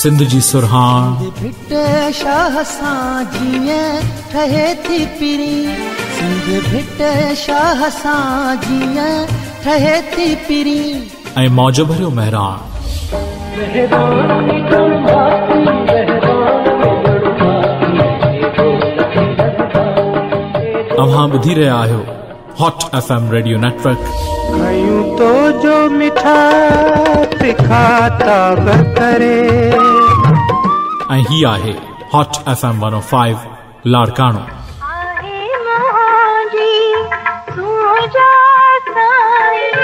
سنڌ جي سرهاڻ، ڀٽ شاهه سان جيئن ٺهي ٿي پرين، سنڌ ڀٽ شاهه سان جيئن ٺهي ٿي پرين. ۽ موج ڀريو مهراڻ. اوهان ٻڌي رهيا آهيو hot F M radio network. کيون تو جو مٺا تکا تاب ڪري. ۽ هي آهي هاٽ ايف ايم 105 لاڙڪاڻو. آهي منهنجي سوجا سائين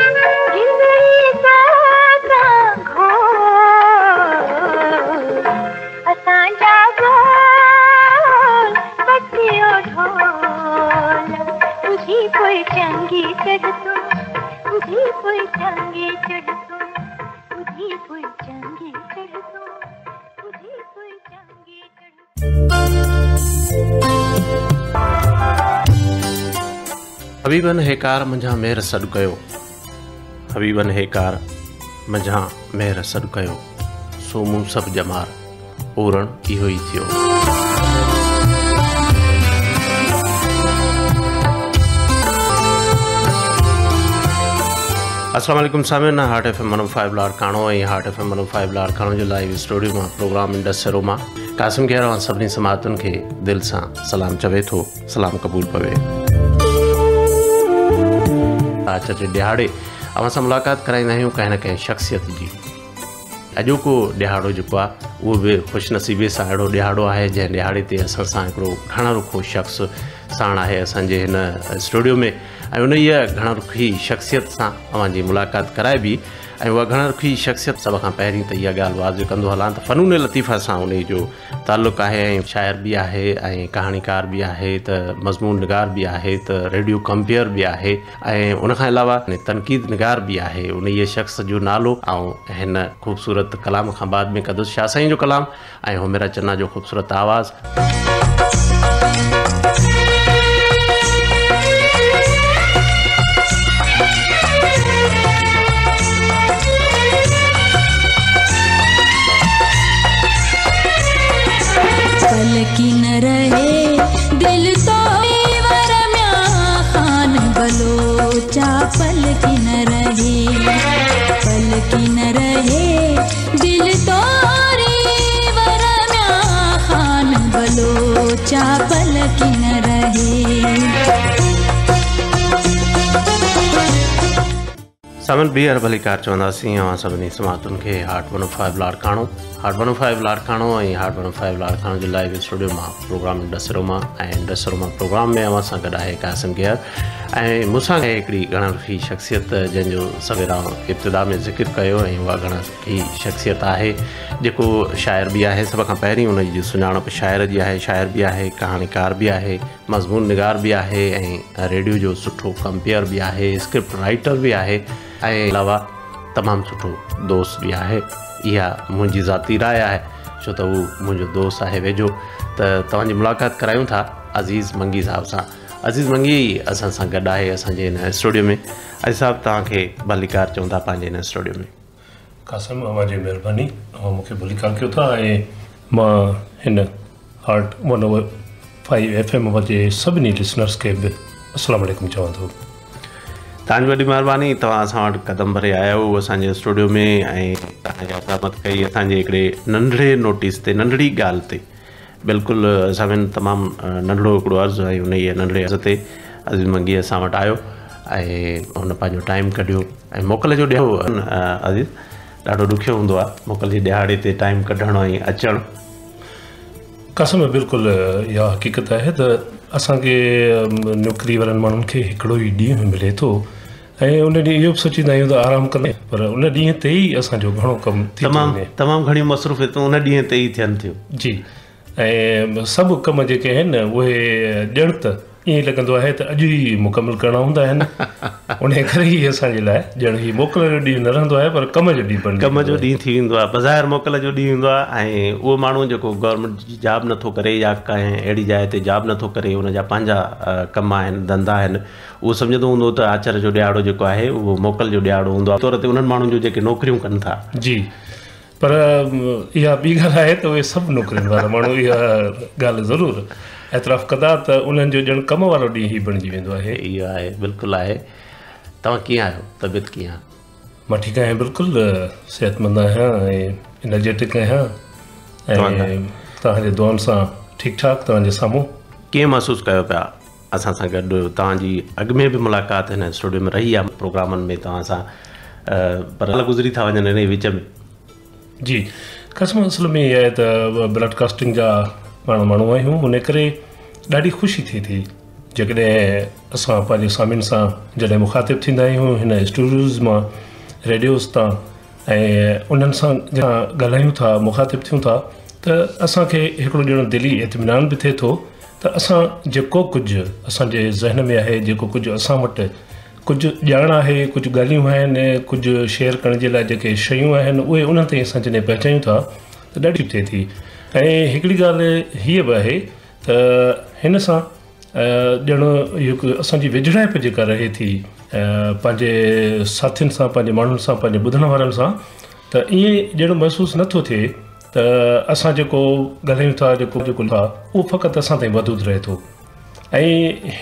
جندڙي تو سان گهور اسان جا ٻول بچيو ڍول ٻڌي پوءِ چنگي چڙهه تون ٻڌي پوءِ چنگي چڙهه تون ٻڌي پوءِ چنگي چڙهه تون ٻڌي پوءِ چنگي چڙهه. حبيبن هيڪار منجهان مهر سڏ ڪيو، حبيبن هيڪار منجهان مهر سڏ ڪيو، سو مون سڀ ڄمار اورڻ اهو ئي ٿيو. السلام عليڪم سامعين، heart F M 105 Larkana ۽ heart F M 105 Larkana جو لائيو اسٽوڊيو مان پروگرام انڊس سرو مان قاسم کير اوهان سڀني سماعتن کي دل سان سلام چوي ٿو. سلام قبول پوي. آچر جي ڏهاڙي اوهان سان ملاقات ڪرائيندا آهيون ڪنهن نه ڪنهن شخصيت جي. اڄوڪو ڏهاڙو جيڪو آهي اهو به خوش نصيبي سان اهڙو ڏهاڙو آهي جنهن ڏهاڙي تي اسان سان هڪڙو گهڻ رخو شخص ساڻ آهي اسان جي هن اسٽوڊيو ۾ ۽ انهيء گهڻ رخي شخصيت سان اوهان جي ملاقات ڪرائبي. ۽ اها گهڻ رخي شخصيت سڀ کان پهرين ته اها ڳالهه واضح ڪندو هلان ته فنون لطيفه سان انهيء جو تعلق آهي ۽ شاعر به آهي ۽ ڪهاڻيڪار به آهي ته مضمون نگار به آهي ته ريڊيو ڪمپيئر به آهي ۽ ان کان علاوه تنقيد نگار به آهي. انهيء شخص جو نالو آئون هن خوبصورت ڪلام کان بعد ۾ ڪندس. شاهه سائين جو ڪلام ۽ حميرا چنا جو خوبصورت آواز. پل ڪي نه رهي دل تو ور ميان خان بلوچا، پل ڪي نه رهي، پل ڪي نه رهي دل توري ور ميان خان بلوچا، پل ڪي نه رهي. سامعين ٻيهر ڀليڪار چونداسين اوهان سڀني سماعتن کي heart 105 Larkana, heart 105 Larkana ۽ heart 105 Larkana جي لائيو اسٽوڊيو مان پروگرام انڊس سروما ۽ انڊس سروما پروگرام ۾ اوهان سان گڏ آهي قاسم گيهر ۽ مون سان آهي هڪڙي گهڻ رخي شخصيت جنهن جو سويرا ابتدا ۾ ذڪر ڪيو ۽ اها گهڻ رخي شخصيت آهي جيڪو شاعر به آهي. سڀ کان پهرين ان جي سڃاڻپ شاعر جي آهي، شاعر به آهي، ڪهاڻيڪار به آهي، مضمون نگار به آهي ۽ ريڊيو جو سٺو ڪمپيئر به آهي، اسڪرپٽ رائيٽر به آهي ۽ علاوه تمام سٺو دوست به آهي. اها منهنجي ذاتي راءِ آهي ڇو ته هو منهنجو دوست آهي ويجهو. ته توهان جي ملاقات ڪرايون ٿا عزيز منگي صاحب سان. عزيز منگي اسان سان گڏ آهي اسان جي هن اسٽوڊيو ۾. عزيز صاحب توهان کي ڀليڪار چئون ٿا پنهنجي هن اسٽوڊيو ۾. قاسم اوهان جي مهرباني، اوهان مون کي ڀليڪار ڪيو ٿا ۽ مان هن هارٽ 105 ايف ايم جي سڀني لسنرس کي به السلام عليڪم چوان ٿو. توهان جي وڏي مهرباني، توهان اسان وٽ قدم ڀري آيا آهيو اسان جي اسٽوڊيو ۾ ۽ توهان جي رحمت ڪئي اسان جي هڪڙي ننڍڙي نوٽيس تي، ننڍڙي ڳالهه تي. بلڪل سامعين تمام ننڍڙو هڪڙو عرض ۽ انهيء ننڍڙي عرض تي عزيز منگي اسان وٽ آيو ۽ هن پنهنجو ٽائيم ڪڍيو ۽ موڪل جو ڏهاڙو عزيز ڏاڍو ڏکيو هوندو آهي موڪل جي ڏهاڙي تي ٽائيم ڪڍڻ ۽ اچڻ. قاسم بلڪل اها حقيقت آهي ته اسان کي نوڪري وارن ماڻهن کي هڪڙو ئي ڏينهن ملي ٿو ۽ ان ڏينهن اهو به سوچيندا آهيون ته آرام ڪنداسين پر ان ڏينهن تي ئي اسان جو گهڻو ڪم ٿي ٿو وڃي. تمام گهڻيون مصروفيتون ان ڏينهن تي ئي ٿين ٿيون. جي ۽ سڀ ڪم جيڪي آهن اهي ڄڻ ته ائين لڳندو آهي ته اڄ ئي مڪمل ڪرڻا هوندا آهن. انهيء ڪري ئي اسان جي لاء ڄڻ هي موڪل جو ڏينهن نه رهندو آهي پر ڪم جو ڏينهن بڻجي ڪم جو ڏينهن ٿي ويندو آهي. بظاهر موڪل جو ڏينهن هوندو آهي ۽ اهو ماڻهو جيڪو گورنمينٽ جي جاب نٿو ڪري يا ڪنهن اهڙي جاء تي جاب نٿو ڪري ان جا پنهنجا ڪم آهن ڌنڌا آهن اهو سمجهندو هوندو ته آچر جو ڏهاڙو جيڪو آهي اهو موڪل جو ڏهاڙو هوندو آهي طور تي انهن ماڻهن جو جيڪي نوڪريون ڪن ٿا. جي پر اها ٻي ڳالهه آهي ته اهي سڀ نوڪرين وارا ماڻهو اها ڳالهه ضرور اعتراف ڪندا ته انهن جو ڄڻ ڪم وارو ڏينهن ئي بڻجي ويندو آهي. اهو آهي، بلڪل آهي. توهان ڪيئن آهيو؟ طبيعت ڪيئن آهي؟ مان ٺيڪ آهيان، بلڪل صحتمند آهيان ۽ انرجيٽڪ آهيان ۽ توهان جي دعائن سان ٺيڪ ٺاڪ توهان جي سامهون. ڪيئن محسوس ڪيو پيا اسان سان گڏ توهان جي اڳ ۾ به ملاقات هن اسٽوڊيو ۾ رهي آهي پروگرامن ۾ توهان سان پر سال گذري ٿا وڃن انهي وچ ۾. جي قاسم اصل ۾ اها آهي ته براڊ ڪاسٽنگ جا پاڻ ماڻهو آهيون ان ڪري ڏاڍي خوشي ٿئي ٿي جيڪڏهن اسان پنهنجي سامعين سان جڏهن مخاطب ٿيندا آهيون هن اسٽوڊيوز مان ريڊيوز تان ۽ انهن سان ڳالهايون ٿا مخاطب ٿيون ٿا ته اسان کي هڪڙو ڄڻ دلي اطمينان به ٿئي ٿو ته اسان جيڪو ڪجهه اسان جي ذهن ۾ آهي جيڪو ڪجهه اسان وٽ ڪجهه ڄاڻ آهي ڪجهه ڳالهيون آهن ڪجهه شيئر ڪرڻ جي لاء جيڪي شيون آهن اهي انهن تائين اسان جڏهن پهچايون ٿا ته ڏاڍي ٿئي ٿي ۽ هڪڙي ڳالهه هيء به آهي ته هن سان ڄڻ هڪ اسان جي ويجهڙائپ جيڪا رهي ٿي پنهنجي ساٿين سان پنهنجي ماڻهن سان پنهنجي ٻڌڻ وارن سان ته ائين ڄڻ محسوس نٿو ٿئي ته اسان جيڪو ڳالهايون ٿا جيڪو جيڪو ٿا اهو فقط اسان تائين محدود رهي ٿو ۽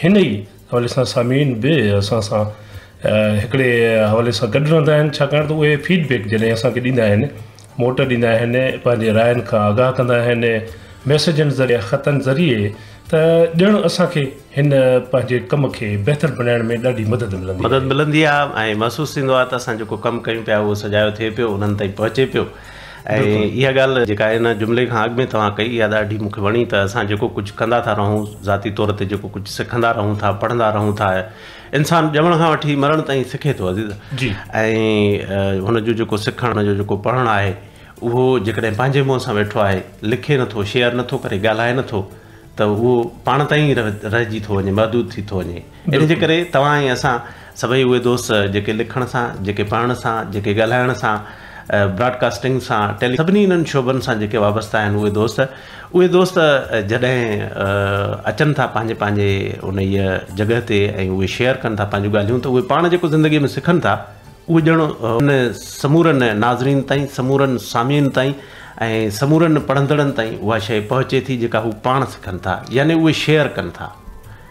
هن ئي حوالي سان سامعين به اسان سان هڪڙي حوالي سان گڏ رهندا آهن ڇاڪاڻ ته اهي فيڊ بيڪ جڏهن اسان کي ڏيندا آهن موٽ ڏيندا آهن پنهنجي راين کان آگاهه ڪندا آهن ميسيجن ذريعي خطن ذريعي ته ڄڻ اسان کي هن پنهنجي ڪم کي بهتر بڻائڻ ۾ ڏاڍي مدد ملندي آهي. مدد ملندي آهي ۽ محسوس ٿيندو آهي ته اسان جيڪو ڪم ڪيون پيا اهو سجايو ٿئي پيو انهن تائين پهچي پيو ۽ اها ڳالهه جيڪا ان جملي کان اڳ ۾ توهان ڪئي اها ڏاڍي مون کي وڻي ته اسان جيڪو ڪجهه ڪندا ٿا رهون ذاتي طور تي جيڪو ڪجهه سکندا رهون ٿا پڙهندا رهون ٿا انسان ڄمڻ کان وٺي مرڻ تائين سکي ٿو عزيز ۽ هن جو جيڪو سکڻ هن جو جيڪو پڙهڻ آهي اهو جيڪڏهن پنهنجي منهن سان ويٺو آهي لکي نٿو شيئر نٿو ڪري ڳالهائي نٿو ته اهو پاڻ تائين ئي رهجي ٿو وڃي محدود ٿي ٿو وڃي ان جي ڪري توهان ۽ اسان سڀئي اهي دوست جيڪي لکڻ سان جيڪي پڙهڻ سان جيڪي ڳالهائڻ سان براڊ ڪاسٽنگ سان ٽيلي سڀني انهن شعبن سان جيڪي وابسته آهن اهي دوست اهي دوست جڏهن اچن ٿا پنهنجي پنهنجي انهيء جڳهه تي ۽ اهي شيئر ڪن ٿا پنهنجون ڳالهيون ته اهي پاڻ جيڪو زندگيء ۾ سکن ٿا اهو ڄڻ ان سمورن ناظرين تائين سمورن سامعين تائين ۽ سمورن پڙهندڙن تائين اها شيء پهچي ٿي جيڪا هو پاڻ سکن ٿا يعني اهي شيئر ڪن ٿا.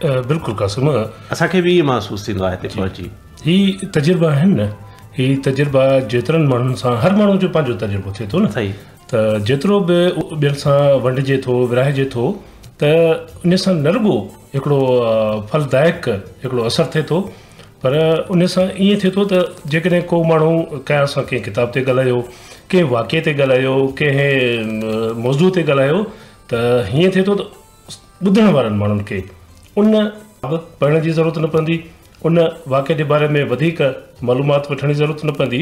بلڪل قاسم. اسان کي به ائين محسوس ٿيندو آهي هتي پهچي. هي تجربا آهن نه هي تجربا جيترن ماڻهن سان هر ماڻهو جو پنهنجو تجربو ٿئي ٿو نه صحيح. ته جيترو به ٻين سان ونڊجي ٿو ورهائجي ٿو ته ان سان نه رڳو هڪڙو ڦلدائڪ هڪڙو اثر ٿئي ٿو پر ان سان ائين ٿئي ٿو ته جيڪڏهن ڪو ماڻهو ڪنهن سان ڪنهن ڪتاب تي ڳالهايو، ڪنهن واقعي تي ڳالهايو، ڪنهن موضوع تي ڳالهايو ته هيئن ٿئي ٿو ته ٻڌڻ وارن ماڻهن کي ان ڪتاب پڙهڻ جي ضرورت نه پوندي، ان واقعي جي باري ۾ وڌيڪ معلومات وٺڻ جي ضرورت نه پوندي،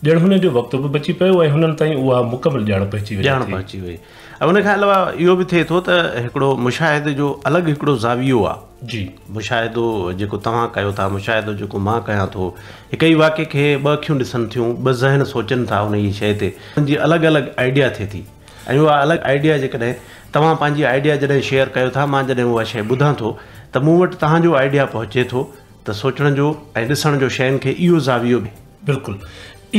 ڄڻ هنن جو وقت به بچي پيو ۽ هنن تائين اها مڪمل ڄاڻ پهچي وڃي ڄاڻ ٿي. پهچي وئي ۽ ان کان علاوه اهو به ٿئي ٿو ته هڪڙو مشاهدي جو الڳ هڪڙو زاويو آهي. جي. مشاهدو جيڪو توهان ڪيو ٿا، مشاهدو جيڪو مان ڪيان ٿو، هڪ ئي واقعي کي ٻه اکيون ڏسن ٿيون، ٻه ذهن سوچن ٿا انهيء شيء تي، انهن جي الڳ الڳ آئيڊيا ٿئي ٿي ۽ اها الڳ آئيڊيا جيڪڏهن توهان پنهنجي آئيڊيا جڏهن شيئر ڪيو ٿا، مان جڏهن اها شيء ٻڌان ٿو ته مون وٽ توهان جو آئيڊيا پهچي ٿو ته سوچڻ جو ۽ ڏسڻ جو شين کي اهو زاويو به. بلڪل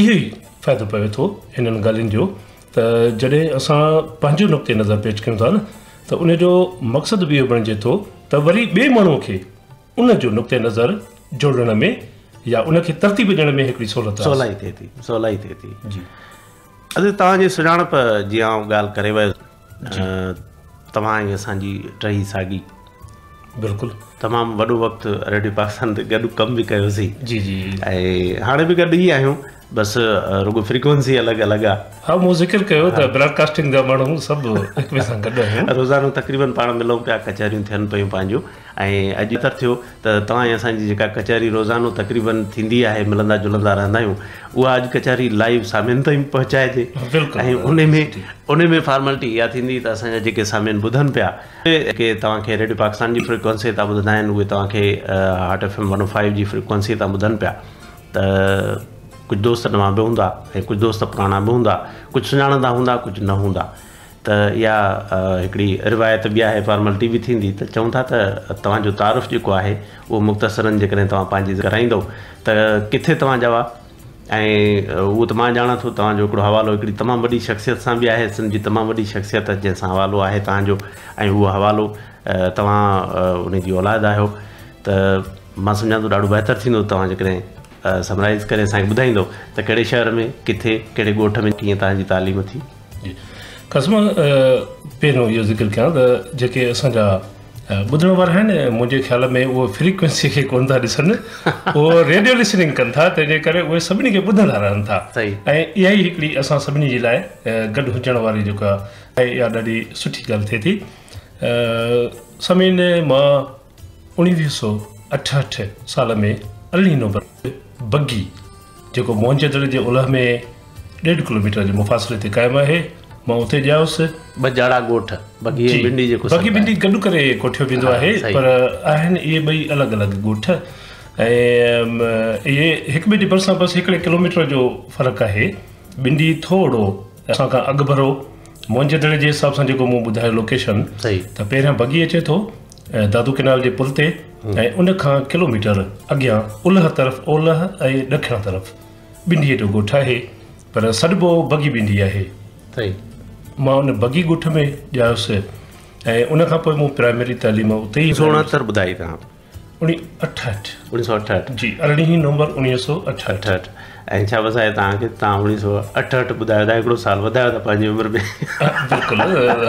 اهو ئي فائدو پوي ٿو انهن ڳالهين جو ته جڏهن اسان پنهنجو نقطي نظر پيش ڪيون ٿا نه ته ان جو مقصد به اهو بڻجي ٿو ته وري ٻئي ماڻهوء کي ان جو نقطه نظر جوڙڻ ۾ يا ان کي ترتيب ڏيڻ ۾ هڪڙي سهولت حاصل سولائي ٿئي ٿي سولائي ٿئي ٿي. جي. عزيز توهان جي سڃاڻپ جي آئون ڳالهه ڪري ويس توهان ۽ اسان جي ٽهي ساڳي. بلڪل. تمام وڏو وقت ريڊيو پاڪستان تي گڏ ڪم به ڪيوسين. جي جي. ۽ هاڻي به گڏ ئي آهيون. بس رڳو فريڪوئنسي الڳ الڳ آ. ها مون ذڪر ڪيو ته براڊ ڪاسٽنگ جا ماڻهو سڀ هڪ ٻئي سان گڏ آهيون. روزانو تقريبن پاڻ ملون پيا ڪچهريون ٿين پيون پنهنجون ۽ اڄ بهتر ٿيو ته توهان ۽ اسان جي جيڪا ڪچهري روزانو تقريبن ٿيندي آهي ملندا جلندا رهندا آهيون اها اڄ ڪچهري لائيو سامعين تائين پهچائجي ۽ ان ۾ ان ۾ فارملٽي اها ٿيندي ته اسان جا جيڪي سامعين ٻڌن پيا جيڪي توهان کي ريڊيو پاڪستان جي فريڪوئنسي تان ٻڌندا آهن اهي توهان کي هاٽ ايف ايم ون او فائيو جي فريڪوئنسي تان ٻڌن پيا ته ڪجهه دوست نوان به هوندا ۽ ڪجهه دوست پراڻا به هوندا، ڪجهه سڃاڻندا هوندا ڪجهه نه هوندا ته اها هڪڙي روايت به آهي فارملٽي به ٿيندي ته چئون ٿا ته توهان جو تعارف جيڪو آهي اهو مختصراً جيڪڏهن توهان پنهنجي ڪرائيندؤ ته ڪٿي توهان ڄاوا؟ ۽ اهو ته مان ڄاڻان ٿو توهان جو هڪڙو حوالو هڪڙي تمام وڏي شخصيت سان به آهي، سنڌ جي تمام وڏي شخصيت جنهن سان حوالو آهي توهان جو ۽ اهو حوالو توهان ان جي اولاد آهيو ته مان سمجهان ٿو ڏاڍو بهتر ٿيندو توهان جيڪڏهن سمرائيز ڪري اسان کي ٻڌائيندو ته ڪهڙي شهر ۾ ڪٿي ڪهڙي ڳوٺ ۾ ڪيئن توهان جي تعليم ٿي. جي قاسم پهريون اهو ذڪر ڪيان ته جيڪي اسان جا ٻڌڻ وارا آهن منهنجي خيال ۾ اهو فريڪوئنسي کي ڪونه ٿا ڏسن اهو ريڊيو لسننگ ڪن ٿا تنهن جي ڪري اهي سڀني کي ٻڌندا رهن ٿا ۽ اها ئي هڪڙي اسان سڀني جي لاء گڏ هجڻ واري جيڪا آهي اها ڏاڍي سٺي ڳالهه ٿئي ٿي سامعين مان 1968 سال ۾ ارڙهين نومبر بگي جيڪو موهن جي دڙي جي اولهه ۾ ڏيڍ ڪلوميٽر جي مفاصلي تي قائم آهي، مان اتي ڄائس. ٻه جاڙا ڳوٺ، بگي ۽ ٻنڊي جيڪو بگي ٻنڊي گڏ ڪري ڪوٺيو ويندو آهي پر آهن اهي ٻئي الڳ الڳ ڳوٺ ۽ اهي هڪ ٻئي جي ڀرسان بس هڪڙي ڪلوميٽر جو فرق آهي. ٻنڊي ٿورو اسان کان اڳڀرو موهن جي دڙي جي حساب سان جيڪو مون ٻڌايو لوڪيشن ته پهريان بگي اچي ٿو دادو ڪينال جي پل تي ۽ ان کان ڪلوميٽر اڳيان اولهه طرف اولهه ۽ ڏکڻ طرف ٻنڊيء جو ڳوٺ آهي پر سڏبو بگي ٻنڊي آهي. مان ان بگي ڳوٺ ۾ ڄايس ۽ ان کان پوء مون پرائمري تعليم اتي ئي. 1969 ٻڌائي توهان. 1968. 1968. جي ارڙهين نومبر 1968. 68 ۽ شابس آهي توهان کي توهان 1968 ٻڌايو ٿا هڪڙو سال وڌايو ٿا پنهنجي عمر ۾. بلڪل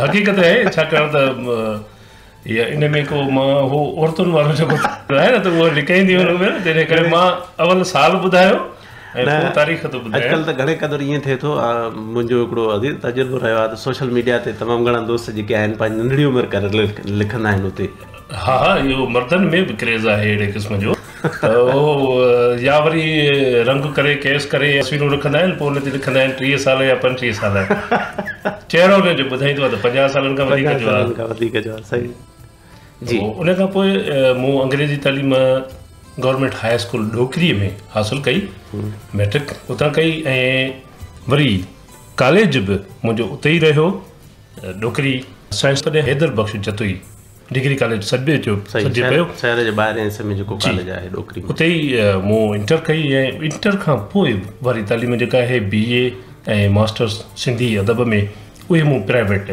حقيقت آهي ڇاڪاڻ ته يا ان ۾ ڪو مان هو عورتن وارو جيڪو آهي نه ته اهو لڪائينديون آهن عمر تنهن ڪري مان اول سال ٻڌايو ۽ پوء تاريخ ٿو ٻڌايان. اڄڪلهه ته گهڻي قدر ائين ٿئي ٿو منهنجو هڪڙو عزيز تجربو رهيو آهي ته سوشل ميڊيا تي تمام گهڻا دوست جيڪي آهن پنهنجي ننڍڙي عمر ڪري لکندا آهن اتي. ها ها اهو مردن ۾ به ڪريز آهي اهڙي قسم جو ته اهو يا وري رنگ ڪري ڪيس ڪري تصويرون رکندا آهن پوء ان تي لکندا آهن 30 سال يا 35 سال چهرو ان جو ٻڌائيندو آهي ته 50 سالن کان وڌيڪ جو آهي. 50 سالن کان وڌيڪ جو آهي صحيح جي. ان کان پوء مون انگريزي تعليم گورنمينٽ هاء اسڪول ڏوڪري ۾ حاصل ڪئي مئٽرڪ اتان ڪئي ۽ وري ڪاليج به منهنجو اتي ئي رهيو ڏوڪري سائنس تڏهن حيدر بخش جتوئي ڊگري ڪاليج سڏجي سڏجي پيو. شهر جي ٻاهرين حصي ۾ جيڪو ڪاليج آهي ڏوڪري ۾. اتي ئي مون انٽر ڪئي ۽ انٽر کان پوء واري تعليم جيڪا آهي بي اي ۽ ماسٽرس سنڌي ادب ۾ اهي مون پرائيويٽ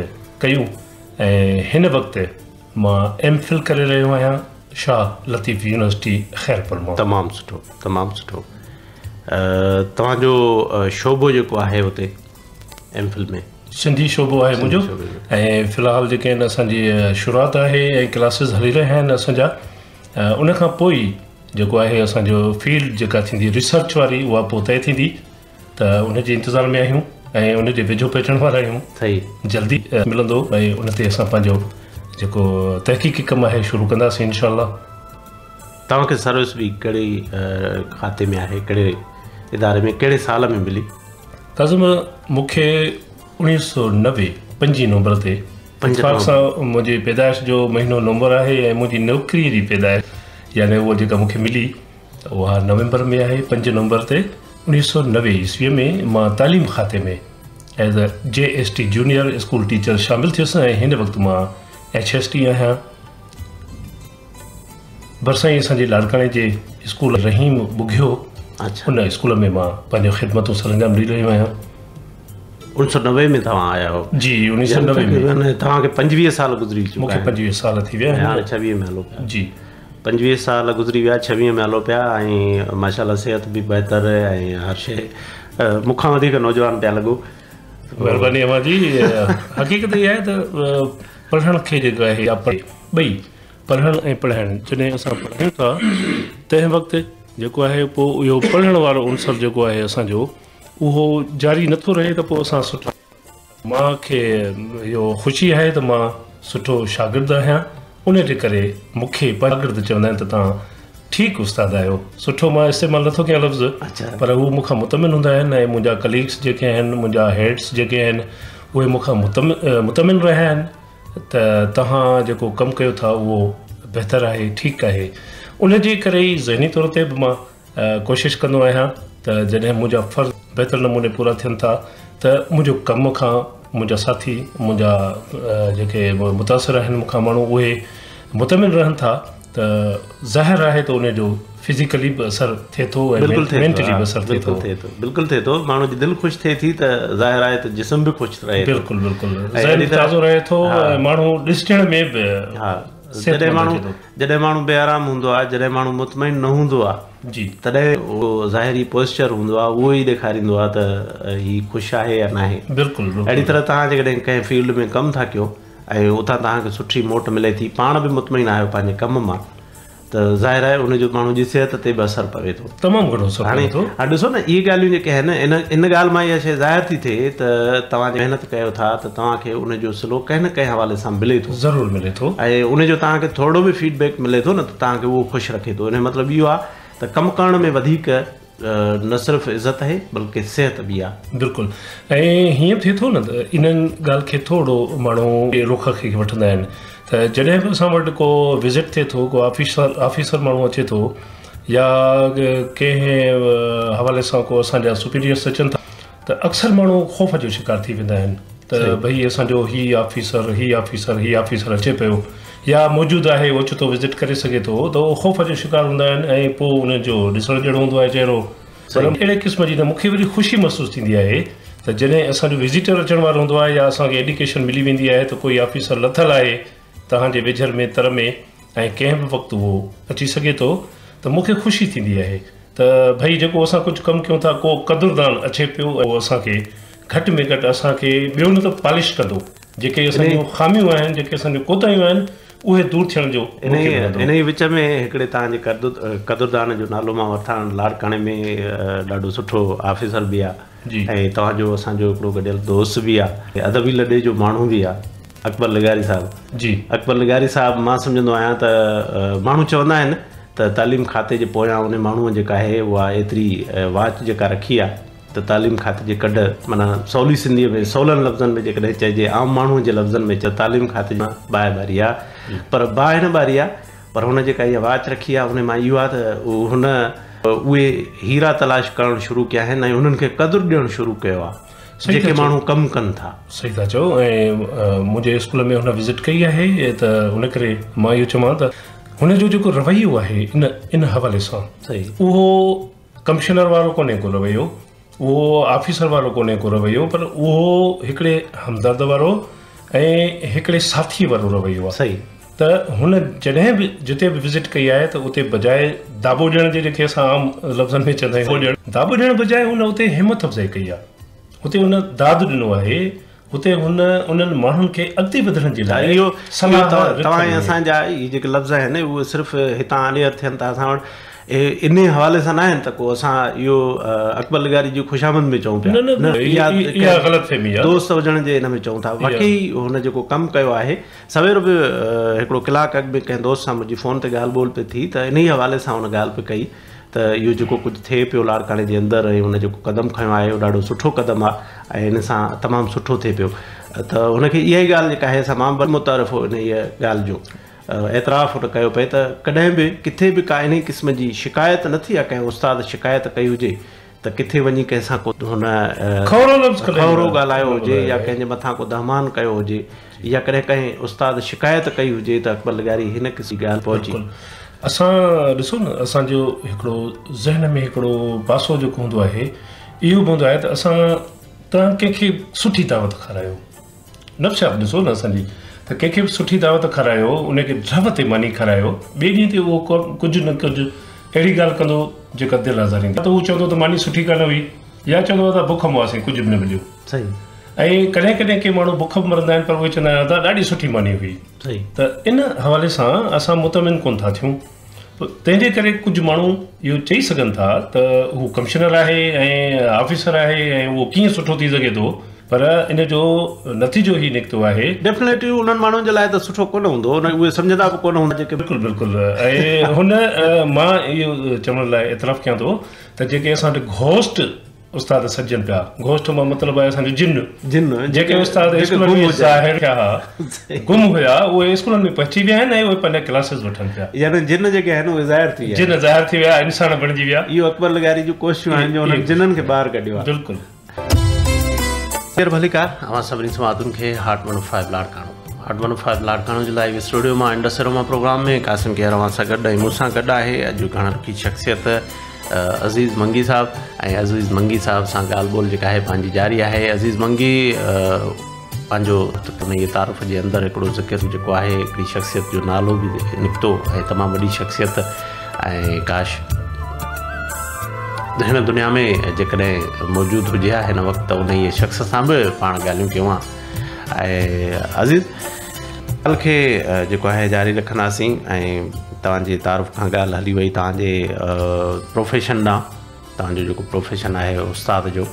ڪيون ۽ هن وقت مان ايم فل ڪري رهيو آهيان شاهه لطيف يونيورسٽي خيرپور مان. تمام سٺو تمام سٺو توهان جو شعبو جيڪو آهي اتي ايم فل ۾. سنڌي شعبو آهي منهنجو ۽ في الحال جيڪي آهن اسان جي شروعات آهي ۽ ڪلاسز هلي رهيا آهن اسان جا ان کان پوء ئي جيڪو آهي اسان جو فيلڊ جيڪا ٿيندي ريسرچ واري اها پوء طئي ٿيندي ته ان جي انتظار ۾ آهيون ۽ ان جي ويجهو پهچڻ وارا آهيون صحيح جلدي ملندو ۽ ان تي اسان پنهنجو جيڪو تحقيقي ڪم آهي شروع ڪنداسين انشاء الله. توهان کي سروس به ڪهڙي کاتي ۾ آهي ڪهڙي اداري ۾ ڪهڙي سال ۾ ملي؟ ڪاظم مون کي 1990 پنجين نومبر تي اتفاق سان منهنجي پيدائش جو مهينو نومبر آهي ۽ منهنجي نوڪري جي پيدائش يعني اها جيڪا مون کي ملي اها نومبر ۾ آهي پنج نومبر تي 1990 عيسوي ۾ مان تعليم کاتي ۾ as a J S T junior school teacher شامل ٿيس ۽ هن وقت مان ايڇ ايس ٽي آهيان. ڀرسان ئي اسان جي لاڙڪاڻي جي اسڪول رحيم ٻگهيو ان اسڪول ۾ مان پنهنجون خدمتون سرانجام ڏئي رهيو آهيان. 1990 ۾ توهان آيا هو؟ جي 1990 ۾. توهان کي 25 سال گذري چڪا آهن. مون کي 25 سال ٿي ويا آهن. هاڻي 26 ۾ هلو پيا. جي. 25 سال گذري ويا 26 ۾ هلو پيا ۽ ماشاءالله صحت به بهتر ۽ هر شيء مون کان وڌيڪ نوجوان پيا لڳو. مهرباني اوهان جي. حقيقت اها آهي ته پڙهڻ کي جيڪو آهي يا ٻئي پڙهڻ ۽ پڙهائڻ جڏهن اسان پڙهايون ٿا تنهن وقت جيڪو آهي پوء اهو پڙهڻ وارو عنصر جيڪو آهي اسان جو اهو جاري نٿو رهي ته پوء اسان سٺا مان کي اهو خوشي آهي ته مان سٺو شاگرد آهيان ان جي ڪري مون کي شاگرد چوندا آهن ته توهان ٺيڪ استاد آهيو سٺو مان استعمال نٿو ڪيان لفظ پر هو مون کان مطمئن هوندا آهن ۽ منهنجا ڪليگس جيڪي آهن منهنجا هيڊس جيڪي آهن اهي مون کان مطمئن رهيا آهن ته توهان جيڪو ڪم ڪيو ٿا اهو بهتر آهي ٺيڪ آهي ان جي ڪري ئي ذهني طور تي به مان ڪوشش ڪندو آهيان ته جڏهن منهنجا فرض بهتر نموني پورا ٿين ٿا ته منهنجو ڪم کان منهنجا ساٿي منهنجا جيڪي متاثر آهن مون کان ماڻهو اهي مطمئن رهن ٿا ته ظاهر آهي ته ان جو فزيڪلي به اثر ٿئي ٿو ۽ مينٽلي به اثر ٿئي ٿو. بلڪل ٿئي ٿو. ماڻهو جي دل خوش ٿئي ٿي ته ظاهر آهي ته جسم به خوش رهي ٿو. بلڪل بلڪل ذهن به تازو رهي ٿو ۽ ماڻهو ڏسڻ ۾ به جڏهن ماڻهو بي آرام هوندو آهي، جڏهن ماڻهو مطمئن نه هوندو آهي جي تڏهن اهو ظاهري پوسچر هوندو آهي اهو ئي ڏيکاريندو آهي ته هي خوش آهي يا ناهي. بلڪل بلڪل. اهڙي طرح توهان جيڪڏهن ڪنهن فيلڊ ۾ ڪم ٿا ڪيو ۽ اتان توهان کي سٺي موٽ ملي ٿي، پاڻ به مطمئن آهيو پنهنجي ڪم مان ته ظاهر آهي ان جو ماڻهو جي صحت تي به اثر پوي ٿو. تمام گهڻو اثر پوي ٿو. هاڻي ڏسو نه اهي ڳالهيون جيڪي آهن ان ان ڳالهه مان اها شيء ظاهر ٿي ٿئي ته توهان جي محنت ڪيو ٿا ته توهان کي ان جو صلو ڪنهن نه ڪنهن حوالي سان ملي ٿو. ضرور ملي ٿو. ۽ ان جو توهان کي ٿورڙو به فيڊ بيڪ ملي ٿو نه ته توهان کي اهو خوش رکي ٿو. ان جو مطلب اهو آهي ته ڪم ڪرڻ ۾ وڌيڪ نه صرف عزت آهي بلڪه صحت به آهي. بلڪل ۽ هيئن به ٿئي ٿو نه ته انهن ڳالهه کي ٿورو ماڻهو ٻئي رخ کي وٺندا آهن ته جڏهن به اسان وٽ ڪو وزٽ ٿئي ٿو ڪو آفيسر آفيسر ماڻهو اچي ٿو يا ڪنهن حوالي سان ڪو اسان جا سپيريئرس اچن ٿا ته اڪثر ماڻهو خوف جو شڪار ٿي ويندا آهن ته ڀئي اسان جو هي آفيسر هي آفيسر هي آفيسر اچي پيو يا موجود آهي اوچتو وزٽ ڪري سگهي ٿو ته اهو خوف جو شڪار هوندا آهن ۽ پوء انهن جو ڏسڻ جهڙو هوندو آهي چهرو پر اهڙي قسم جي نه مون کي وري خوشي محسوس ٿيندي آهي ته جڏهن اسان جو وزيٽر اچڻ وارو هوندو آهي يا اسان کي انڊيڪيشن ملي ويندي آهي ته ڪوئي آفيسر لٿل آهي توهان جي ويجهر ۾ تر ۾ ۽ ڪنهن به وقت اهو اچي سگهي ٿو ته مون کي خوشي ٿيندي آهي ته ڀئي جيڪو اسان ڪجهه ڪم ڪيون ٿا ڪو قدردان اچي پيو ۽ اهو اسان کي گهٽ ۾ گهٽ اسان کي ٻيو نه ته پالش ڪندو جيڪي اسان جون خاميون آهن جيڪي اسان جون ڪوتاهيون آهن اهي دور ٿيڻ جو موقعو ملندو. انهيء وچ ۾ هڪڙي توهان جي قدردان جو نالو مان وٺان لاڙڪاڻي ۾ ڏاڍو سٺو آفيسر به آ ۽ توهان جو اسان جو هڪڙو گڏيل دوست به آ ادبي لڏي جو ماڻهو به آ اڪبر لغاري صاحب. جي. اڪبر لغاري صاحب مان سمجهندو آهيان ته ماڻهو چوندا آهن ته تعليم کاتي جي پويان ان ماڻهوء جيڪا آهي اها ايتري واچ جيڪا رکي آهي ته تعليم کاتي جي ڪڍ معنيٰ سولي سنڌيء ۾ سولن لفظن ۾ جيڪڏهن چئجي عام ماڻهوء جي لفظن ۾ ته تعليم کاتي جي باهه ٻاري آهي پر باهه نه ٻاري آهي پر هن جيڪا اها واچ رکي آهي ان مان اهو آهي ته هن اهي هيرا تلاش ڪرڻ شروع ڪيا آهن ۽ انهن کي قدر ڏيڻ شروع ڪيو آهي جيڪي ماڻهو ڪم ڪن ٿا. صحيح ٿا چئو ۽ منهنجي اسڪول ۾ هن وزٽ ڪئي آهي ته ان ڪري مان اهو چوان ته هن جو جيڪو رويو آهي ان ان حوالي سان اهو ڪمشنر وارو ڪونهي ڪو رويو اهو آفيسر وارو ڪونهي ڪو رويو پر اهو هڪڙي همدرد وارو ۽ هڪڙي ساٿي وارو رويو آهي ته هن جڏهن به جتي به وزٽ ڪئي آهي ته اتي بجاء داٻو ڏيڻ جي جيڪي اسان عام لفظن ۾ چوندا آهيون داٻو ڏيڻ بجاء هن اتي همت افزائي ڪئي آهي اتي هن داد ڏنو آهي اتي هن انهن ماڻهن کي اڳتي وڌڻ جي لاء اهو صلاح توهان ۽ اسان جا اهي جيڪي لفظ آهن اهي صرف هتان آن ايئر ٿين ٿا اسان وٽ انهي حوالي سان نه آهن ته ڪو اسان اهو اڪبر لغاري جي خوشامد ۾ چئون پيا نه نه اها غلط فهمي آهي دوست هجڻ جي ان ۾ چئون ٿا واقعي هن جيڪو ڪم ڪيو آهي سوير به هڪڙو ڪلاڪ اڳ ۾ ڪنهن دوست سان منهنجي فون تي ڳالهه ٻولهه پئي ٿي ته انهي حوالي سان هن ڳالهه پئي ڪئي ته اهو جيڪو ڪجهه ٿئي پيو لاڙڪاڻي جي اندر ۽ هن جيڪو قدم کنيو آهي اهو ڏاڍو سٺو قدم آهي ۽ ان سان تمام سٺو ٿئي پيو ته هن کي اها ئي ڳالهه جيڪا آهي سا مان به متعارف هو انهيء ڳالهه جو اعتراف هن ڪيو پئي ته ڪڏهن به ڪٿي به ڪا انهي قسم جي شڪايت نه ٿي آهي ڪنهن استاد شڪايت ڪئي هجي ته ڪٿي وڃي ڪنهن سان ڪو هن کهرو لفظ کهرو ڳالهايو هجي يا ڪنهن جي مٿان ڪو دهمان ڪيو هجي يا ڪڏهن ڪنهن استاد شڪايت ڪئي هجي ته اڪبر لغاري هن قسم جي ڳالهه پهچي. بلڪل اسان ڏسو نه اسان جو هڪڙو ذهن ۾ هڪڙو پاسو جيڪو هوندو آهي اهو به هوندو آهي ته اسان توهان ڪنهن کي سٺي دعوت کارايو نفسيات ڏسو نه اسان جي ته ڪنهن کي به سٺي دعوت کارايو ان کي ڍؤ تي ماني کارايو ٻئي ڏينهن تي اهو ڪجهه نه ڪجهه اهڙي ڳالهه ڪندو جيڪا دل آزاريندي ته هو چوندو ته ماني سٺي ڪانه هئي يا چوندو ته بک مئاسين ڪجهه به نه مليو صحيح ۽ ڪڏهن ڪڏهن ڪي ماڻهو بک به مرندا آهن پر اهي چوندا آهن ادا ڏاڍي سٺي ماني هئي صحيح ته ان حوالي سان اسان مطمئن ڪونه ٿا ٿيون تنهن جي ڪري ڪجهه ماڻهو اهو چئي سگهن ٿا ته هو ڪمشنر آهي ۽ آفيسر آهي ۽ اهو ڪيئن سٺو ٿي سگهي ٿو پر ان جو نتيجو هي نڪتو آهي. ڊيفنيٽلي انهن ماڻهن جي لاء ته سٺو ڪونه هوندو اهي سمجهندا به ڪونه هوندا جيڪي. بلڪل بلڪل ۽ هن مان اهو چوڻ لاء اعتراف ڪيان ٿو ته جيڪي اسان وٽ گهوسٽ استاد سڏجن پيا. گهوسٽ مان مطلب آهي اسان جو جن. جن جيڪي استاد اسڪولن ۾ ظاهر ٿيا ها، گم هيا، اهي اسڪولن ۾ پهچي ويا آهن ۽ اهي پنهنجا ڪلاسز وٺن پيا. يعني جن جيڪي آهن اهي ظاهر ٿي ويا. جن ظاهر ٿي ويا، انسان بڻجي ويا. اهو اڪبر لغاري جون ڪوششون آهن جو انهن جنن کي ٻاهر ڪڍيو آهي. بلڪل. ٻيهر ڀليڪار اوهان سڀني سماعتن کي هاٽ 105 لاڙڪاڻو. هاٽ 105 لاڙڪاڻو جي لائيو اسٽوڊيو مان انڊس اروما پروگرام ۾ قاسم ڪيهر اوهان سان گڏ ۽ مون سان گڏ آهي اڄ گهڻ رخي شخصيت عزيز منگي صاحب ۽ عزيز منگي صاحب سان ڳالهه ٻولهه جيڪا آهي پنهنجي جاري آهي. عزيز منگي پنهنجو انهيء تعارف جي اندر هڪڙو ذڪر جيڪو آهي هڪڙي شخصيت جو نالو به نڪتو ۽ تمام وڏي شخصيت ۽ ڪاش هن دنيا ۾ جيڪڏهن موجود هجي ها هن وقت ته انهيء شخص سان به پاڻ ڳالهيون ڪيون ها. ۽ عزيز ڳالهه کي جيڪو آهي جاري رکنداسين ۽ توهان جي تعارف کان ڳالهه هلي وئي توهان جي پروفيشن ڏانهن، توهان جو جيڪو پروفيشن آهي استاد جو،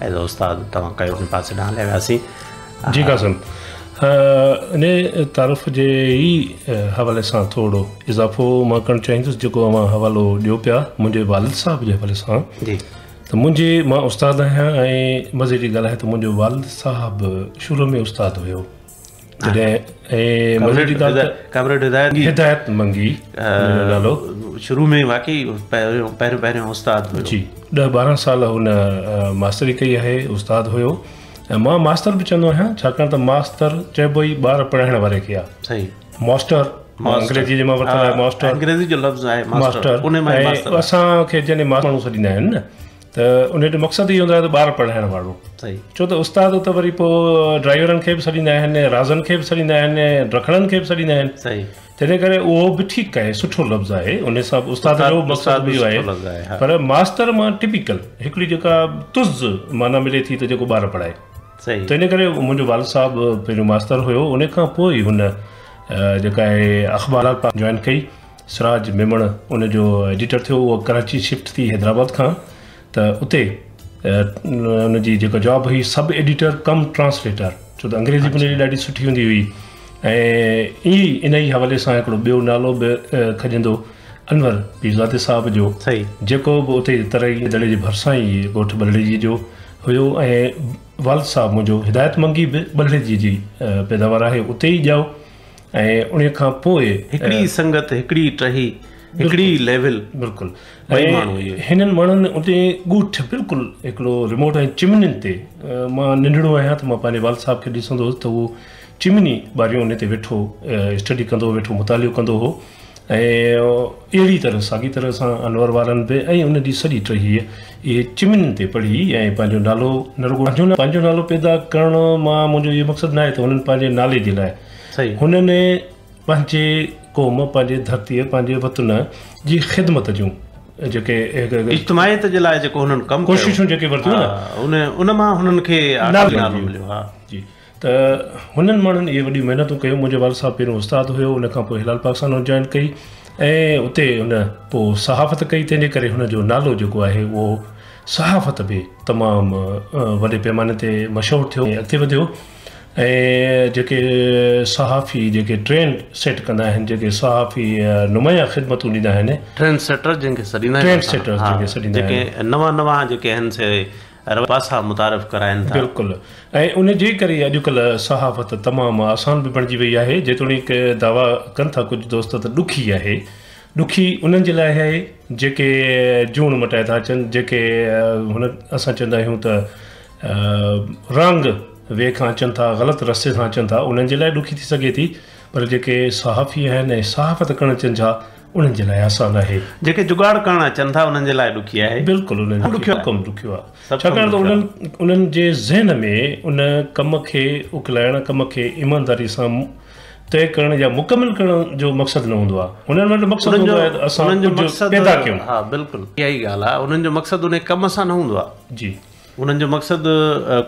ايز ا استاد توهان ڪيو ان پاسي ڏانهن هليا وياسين. جي قاسم ان تعارف جي ئي حوالي سان ٿورو اضافو مان ڪرڻ چاهيندس جيڪو اوهان حوالو ڏيو پيا منهنجي والد صاحب جي حوالي سان. جي. ته منهنجي مان استاد آهيان ۽ مزي جي ڳالهه آهي ته منهنجو والد صاحب شروع ۾ استاد هيو جڏهن ۽ مزي جي ڳالهه ته ڪامريڊ هدايت هدايت منگي نالو شروع ۾ واقعي پهريون پهريون پهريون استاد هيو. جي 10 12 سال هن ماستري ڪئي آهي استاد هيو ۽ مان ماستر به چوندو آهيان ڇاڪاڻ ته ماستر چئبو ئي ٻار پڙهائڻ واري کي آهي. صحيح. ماسٽر انگريزي جي مان ورتل آهي ماسٽر. انگريزي جو لفظ آهي ماسٽر ان مان ئي ماستر. اسان کي جڏهن ماستر ماڻهو سڏيندا آهن نه ته ان جو مقصد اهو هوندو آهي ته ٻار پڙهائڻ وارو. صحيح. ڇو ته استاد ته وري پوء ڊرائيورن کي به سڏيندا آهن، رازن کي به سڏيندا آهن، ڊکڻن کي به سڏيندا آهن. صحيح. تنهن ڪري اهو به ٺيڪ آهي، سٺو لفظ آهي، ان سان به استاد جو مقصد به اهو آهي. پر ماستر مان ٽپيڪل هڪڙي جيڪا تز معنيٰ ملي ٿي ته جيڪو ٻار پڙهائي. صحيح. تنهن ڪري منهنجو والد صاحب پهريون ماستر هيو، ان کان پوء ئي هن جيڪا آهي اخبار جوائن ڪئي. سراج ميمڻ ان جو ايڊيٽر ٿيو. اهو ڪراچي شفٽ ٿي حيدرآباد کان ته اتي ان جي جيڪا جاب هئي سب ايڊيٽر ڪم ٽرانسليٽر، ڇو ته انگريزي به ان جي ڏاڍي سٺي هوندي هئي. ۽ ائين ئي ان ئي حوالي سان هڪڙو ٻيو نالو به کڄندو انور پيرزادي صاحب جو، جيڪو به اتي ترئي دڙي جي ڀرسان ئي ڳوٺ ٻلهڙيجي جو هيو. ۽ والد صاحب منهنجو هدايت منگي به ٻلهڙيجي جي پيداوار آهي، اتي ئي ڄائو. ۽ انهي کان پوء هڪڙي ئي سنگت، هڪڙي ئي ٽهي، هڪڙي ئي ليول. بلڪل. ۽ هنن ماڻهن اتي ڳوٺ بلڪل هڪڙو ريموٽ ۽ چمنين تي، مان ننڍڙو آهيان ته مان پنهنجي والد صاحب کي ڏسندو هوس ته هو چمني ٻاريون انهي تي ويٺو اسٽڊي ڪندو هو، ويٺو مطالعو ڪندو هو. ۽ اهڙي طرح ساڳي طرح سان انور وارن به ۽ ان جي سڄي ٽهي اهي چمنين تي پڙهي ۽ پنهنجو نالو نه رڳو پنهنجو نالو پيدا ڪرڻ مان منهنجو اهو مقصد ناهي ته هنن پنهنجي نالي جي لاء هنن پنهنجي قوم، پنهنجي ڌرتيء، پنهنجي وطن جي خدمت جون جيڪي اجتماعيت جي لاء جيڪو هنن ڪم ڪيو، ڪوششون جيڪي ورتيون نه، ان مان هنن کي نالو مليو. ها جي، ته هنن ماڻهن اهي وڏيون محنتون ڪيون. منهنجو والد صاحب پهريون استاد هيو، ان کان پوء هلال پاڪستان هن جوائن ڪئي ۽ اتي هن پوء صحافت ڪئي، تنهن جي ڪري هن جو نالو جيڪو آهي اهو صحافت به تمام وڏي پيماني تي مشهور ٿيو ۽ اڳتي وڌيو. ۽ جيڪي صحافي جيڪي ٽرينڊ سيٽ ڪندا آهن، جيڪي صحافي نمايان خدمتون ڏيندا آهن، ٽرينڊ سيٽر جن کي سڏيندا آهن، ٽرينڊ سيٽرز جن کي سڏيندا آهن، جيڪي نوان نوان جيڪي آهن سي پاسا متعارف ڪرائن ٿا. بلڪل، ۽ ان جي ڪري اڄڪلهه صحافت تمام آسان به بڻجي وئي آهي، جيتوڻيڪ دعويٰ ڪن ٿا ڪجهه دوست ته ڏکي آهي، ڏکي انهن جي لاء آهي جيڪي جوڻ مٽائي ٿا اچن، جيڪي هن اسان چوندا آهيون ته رانگ وي کان اچن ٿا، غلط رستي سان اچن ٿا، انهن جي لاء ڏکي ٿي سگهي ٿي، پر جيڪي صحافي آهن ۽ صحافت ڪرڻ اچن ٿا انهن جي لاء آسان آهي. جيڪي جگاڙ ڪرڻ اچن ٿا انهن جي لاء ڏکي آهي. بلڪل انهن جي لاء ڪم ڏکيو آهي، ڇاڪاڻ ته انهن انهن جي ذهن ۾ ان ڪم کي اڪلائڻ، ڪم کي ايمانداري سان طئي ڪرڻ يا مڪمل ڪرڻ جو مقصد نه هوندو آهي. انهن وٽ مقصد هوندو آهي ته اسان ڪجهه پيدا ڪيون. ها بلڪل اها ئي ڳالهه آهي، انهن جو مقصد انهي ڪم سان نه هوندو آهي. جي. انهن جو مقصد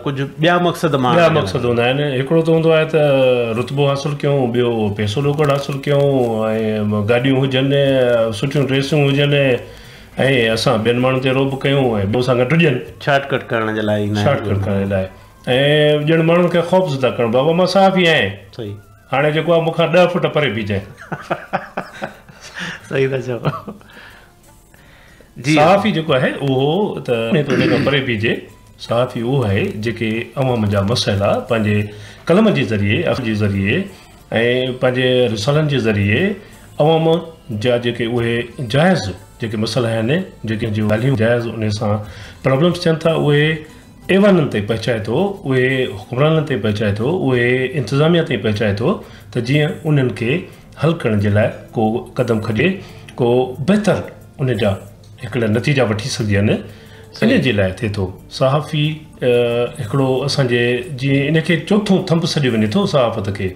ڪجهه ٻيا مقصد ماڻڻ ٻيا مقصد هوندا آهن. هڪڙو ته هوندو آهي ته رتبو حاصل ڪيون، ٻيو پئسو ڏوڪڙ حاصل ڪيون ۽ گاڏيون هجن، سٺيون ڊريسون هجن ۽ اسان ٻين ماڻهن تي رعب ڪيون ۽ ٻيو اسان کان ڊڄن. شارٽ ڪٽ ڪرڻ جي لاء ايندا آهن. شارٽ ڪٽ ڪرڻ جي لاء ۽ ڄڻ ماڻهن کي خوفزده ڪرڻ، بابا مان صحافي آهيان. صحيح. هاڻي جيڪو آهي مون کان 10 فوٽ پري بيهجانء. صحيح ٿا چئو. جي صحافي جيڪو آهي اهو ته ان کان پري بيهجي. صحافي اهو آهي جيڪي عوام جا مسئلا پنهنجي قلم جي ذريعي، اخبار جي ذريعي ۽ پنهنجي رسالن جي ذريعي عوام جا جيڪي اهي جائز جيڪي مسئلا آهن، جيڪي جون ڳالهيون جائز انهي سان پرابلمس ٿين ٿا اهي ايوانن تائين پهچائي ٿو، اهي حڪمرانن تائين پهچائي ٿو، اهي انتظاميا تائين پهچائي ٿو ته جيئن انهن کي حل ڪرڻ جي لاء ڪو قدم کڄي، ڪو بهتر ان جا هڪڙا نتيجا وٺي سگهجن، ان جي لاء ٿئي ٿو. صحافي هڪڙو اسان جي جيئن ان کي چوٿون ٿنڀ سڏيو وڃي ٿو صحافت کي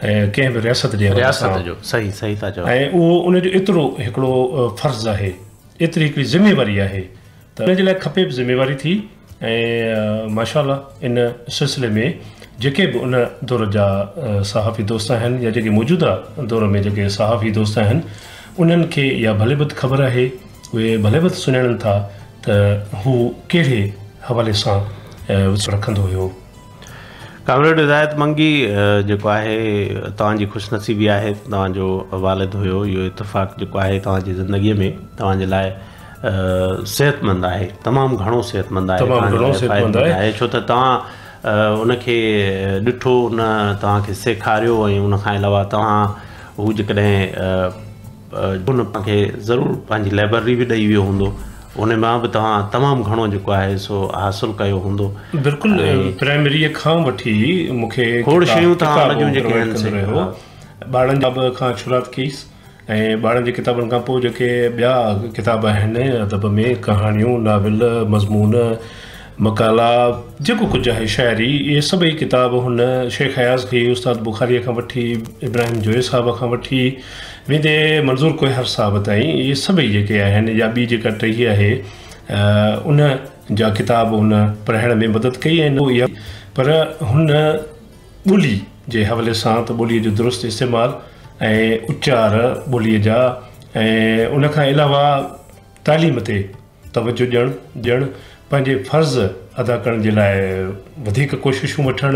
۽ ڪنهن به رياست جي حوالي سان. رياست جو صحيح صحيح ٿا چئو. ۽ اهو ان جو ايترو هڪڙو فرض آهي، ايتري هڪڙي ذميواري آهي ته ان جي لاء کپي به ذميواري ٿي ۽ ماشاء الله ان سلسلي ۾ جيڪي به ان دور جا صحافي دوست آهن يا جيڪي موجوده دور ۾ جيڪي صحافي دوست آهن انهن کي اها ڀلي ڀت خبر آهي اهي ڀلي ڀت سڃاڻن ٿا ته هو ڪهڙي حوالي سان رکندو هيو. ڪامريڊ هدايت منگي جيڪو آهي توهان جي خوش نصيبي آهي توهان جو والد هيو اهو اتفاق جيڪو آهي توهان جي زندگي ۾ توهان جي لاء صحتمند آهي تمام گهڻو صحتمند آهي تمام گهڻو صحتمند آهي ڇو ته توهان ان کي ڏٺو ان توهان کي سيکاريو ۽ ان کان علاوه توهان هو جيڪڏهن ان کي ضرور پنهنجي لائبرري به ڏئي ويو هوندو ان مان به توهان تمام گهڻو جيڪو آهي سو حاصل ڪيو هوندو. بلڪل پرائمريء کان وٺي مون کي کوڙ شيون توهان ان جون جيڪي آهن سي ٻارڙن جا به کان شروعات ڪئيس ۽ ٻارڙن جي ڪتابن کان پوء جيڪي ٻيا ڪتاب آهن ادب ۾ ڪهاڻيون، ناول، مضمون، مقالا جيڪو ڪجهه آهي شاعري اهي سڀئي ڪتاب هن شيخ اياز کي استاد بخاريء کان وٺي ابراهيم جويي صاحب کان وٺي ويندي منظور ڪوهيار صاحب تائين اهي سڀئي جيڪي آهن يا ٻي جيڪا ٽهي آهي ان جا ڪتاب هن پڙهائڻ ۾ مدد ڪئي ۽ پر هن ٻولي جي حوالي سان ته ٻوليء جو درست استعمال ۽ اچار ٻوليء جا ۽ ان کان علاوه تعليم تي توجه ڏيڻ ڏيڻ، پنهنجي فرض ادا ڪرڻ جي لاء وڌيڪ ڪوششون وٺڻ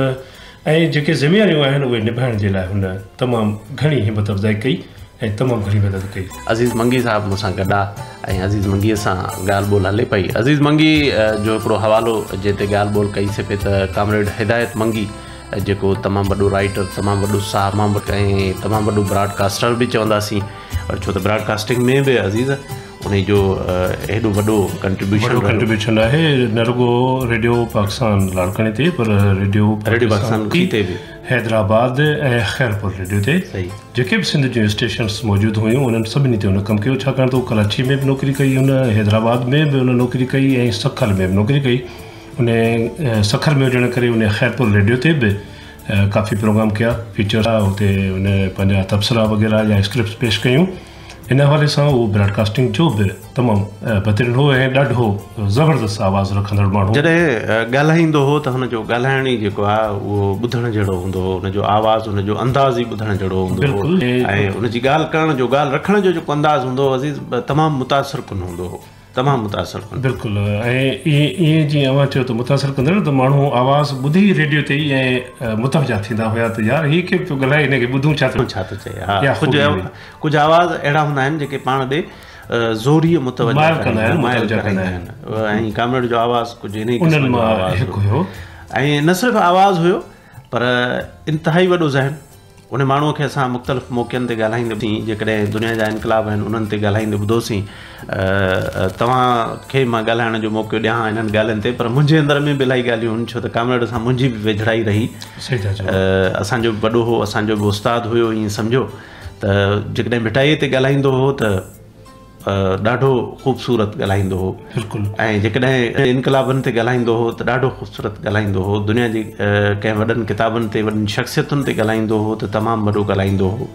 ۽ جيڪي ذميواريون آهن اهي نڀائڻ جي لاء هن تمام گهڻي همت افزائي ڪئي ۽ تمام گهڻي مدد ڪئي. عزيز منگي صاحب مون سان گڏ آ ۽ عزيز منگيء سان ڳالهه ٻولهه هلي پئي. عزيز منگي جو هڪڙو حوالو جنهن تي ڳالهه ٻولهه ڪئي سي پئي ته ڪامريڊ هدايت منگي جيڪو تمام وڏو رائيٽر، تمام وڏو صاحب ۽ تمام وڏو براڊ ڪاسٽر به چونداسين ڇو ته براڊ ڪاسٽنگ ۾ به عزيز انهي جو هيڏو وڏو ڪنٽريبيوشن وڏو ڪنٽريبيوشن آهي نه رڳو ريڊيو پاڪستان لاڙڪاڻي تي پر ريڊيو ريڊيو پاڪستان تي به حيدرآباد ۽ خيرپور ريڊيو تي جيڪي به سنڌ جون اسٽيشنس موجود هيون انهن سڀني تي هن ڪم ڪيو ڇاڪاڻ ته هو ڪراچي ۾ به نوڪري ڪئي هن حيدرآباد ۾ به هن نوڪري ڪئي ۽ سکر ۾ به نوڪري ڪئي ان سکر ۾ هجڻ ڪري ان خيرپور ريڊيو تي به ڪافي پروگرام ڪيا فيچر اتي هن پنهنجا تبصرا وغيره يا اسڪرپٽس پيش ڪيون ان حوالي سان هو براڊ ڪاسٽنگ جو به تمام بهترين هو ۽ ڏاڍو زبردست آواز رکندڙ ماڻهو. جڏهن ڳالهائيندو هو ته هن جو ڳالهائڻ ئي جيڪو آهي اهو ٻڌڻ جهڙو هوندو هو، هن جو آواز هن جو انداز ئي ٻڌڻ جهڙو هوندو هو ۽ هن جي ڳالهه ڪرڻ جو ڳالهه رکڻ جو جيڪو انداز هوندو هو عزيز تمام متاثر ڪن هوندو هو. تمام متاثر ڪندڙ. بلڪل ۽ ائين جيئن اوهان چيو ته متاثر ڪندڙ ته ماڻهو آواز ٻڌي ئي ريڊيو تي ئي ۽ متوجه ٿيندا هيا ته يار هي ڪير پيو ڳالهائي هن کي ٻڌون ڇا ٿو ڇا ٿو چئي ها ڪجهه ڪجهه آواز اهڙا هوندا آهن جيڪي پاڻ ڏي زوريء متوجه ڪندا آهن مائل ڪندا آهن ۽ ڪامريڊ جو آواز ڪجهه انهي قسم جو آواز هڪ هيو ۽ نه صرف آواز هيو پر انتهائي وڏو ذهن ان ماڻهوء کي اسان مختلف موقعن تي ڳالهائيندي ٻڌوسين، جيڪڏهن دنيا جا انقلاب آهن انهن تي ڳالهائيندي ٻڌوسين. توهان کي مان ڳالهائڻ جو موقعو ڏيان ها انهن ڳالهين تي پر منهنجي اندر ۾ به الاهي ڳالهيون هن ڇو ته ڪامريڊ سان منهنجي به ويجهڙائي رهي. اسان جو به وڏو هو، اسان جو به استاد هيو ائين سمجهو ته جيڪڏهن ڀٽائيء تي ڳالهائيندو هو ته ڏاڍو خوبصورت ڳالهائيندو هو بلڪل ۽ جيڪڏهن انقلابن تي ڳالهائيندو هو ته ڏاڍو خوبصورت ڳالهائيندو هو دنيا جي ڪنهن وڏن ڪتابن تي وڏن شخصيتن تي ڳالهائيندو هو ته تمام وڏو ڳالهائيندو هو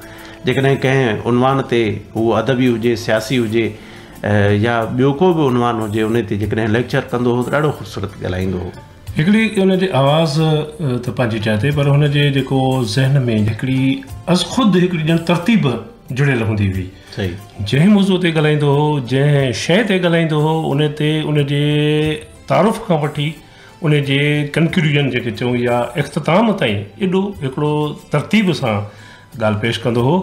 جيڪڏهن ڪنهن عنوان تي هو ادبي هجي سياسي هجي يا ٻيو ڪو به عنوان هجي ان تي جيڪڏهن ليڪچر ڪندو هو ته ڏاڍو خوبصورت ڳالهائيندو هو. هڪڙي ان جي آواز ته پنهنجي جاء تي پر هن جي جيڪو ذهن ۾ هڪڙي ازخود هڪڙي ڄڻ ترتيب جڙيل هوندي هئي. جنهن موضوع تي ڳالهائيندو هو، جنهن شيء تي ڳالهائيندو هو، ان تي ان جي تعارف کان وٺي ان جي ڪنڪلوزن جيڪي چئون يا اختتام تائين ايڏو هڪڙو ترتيب سان ڳالهه پيش ڪندو هو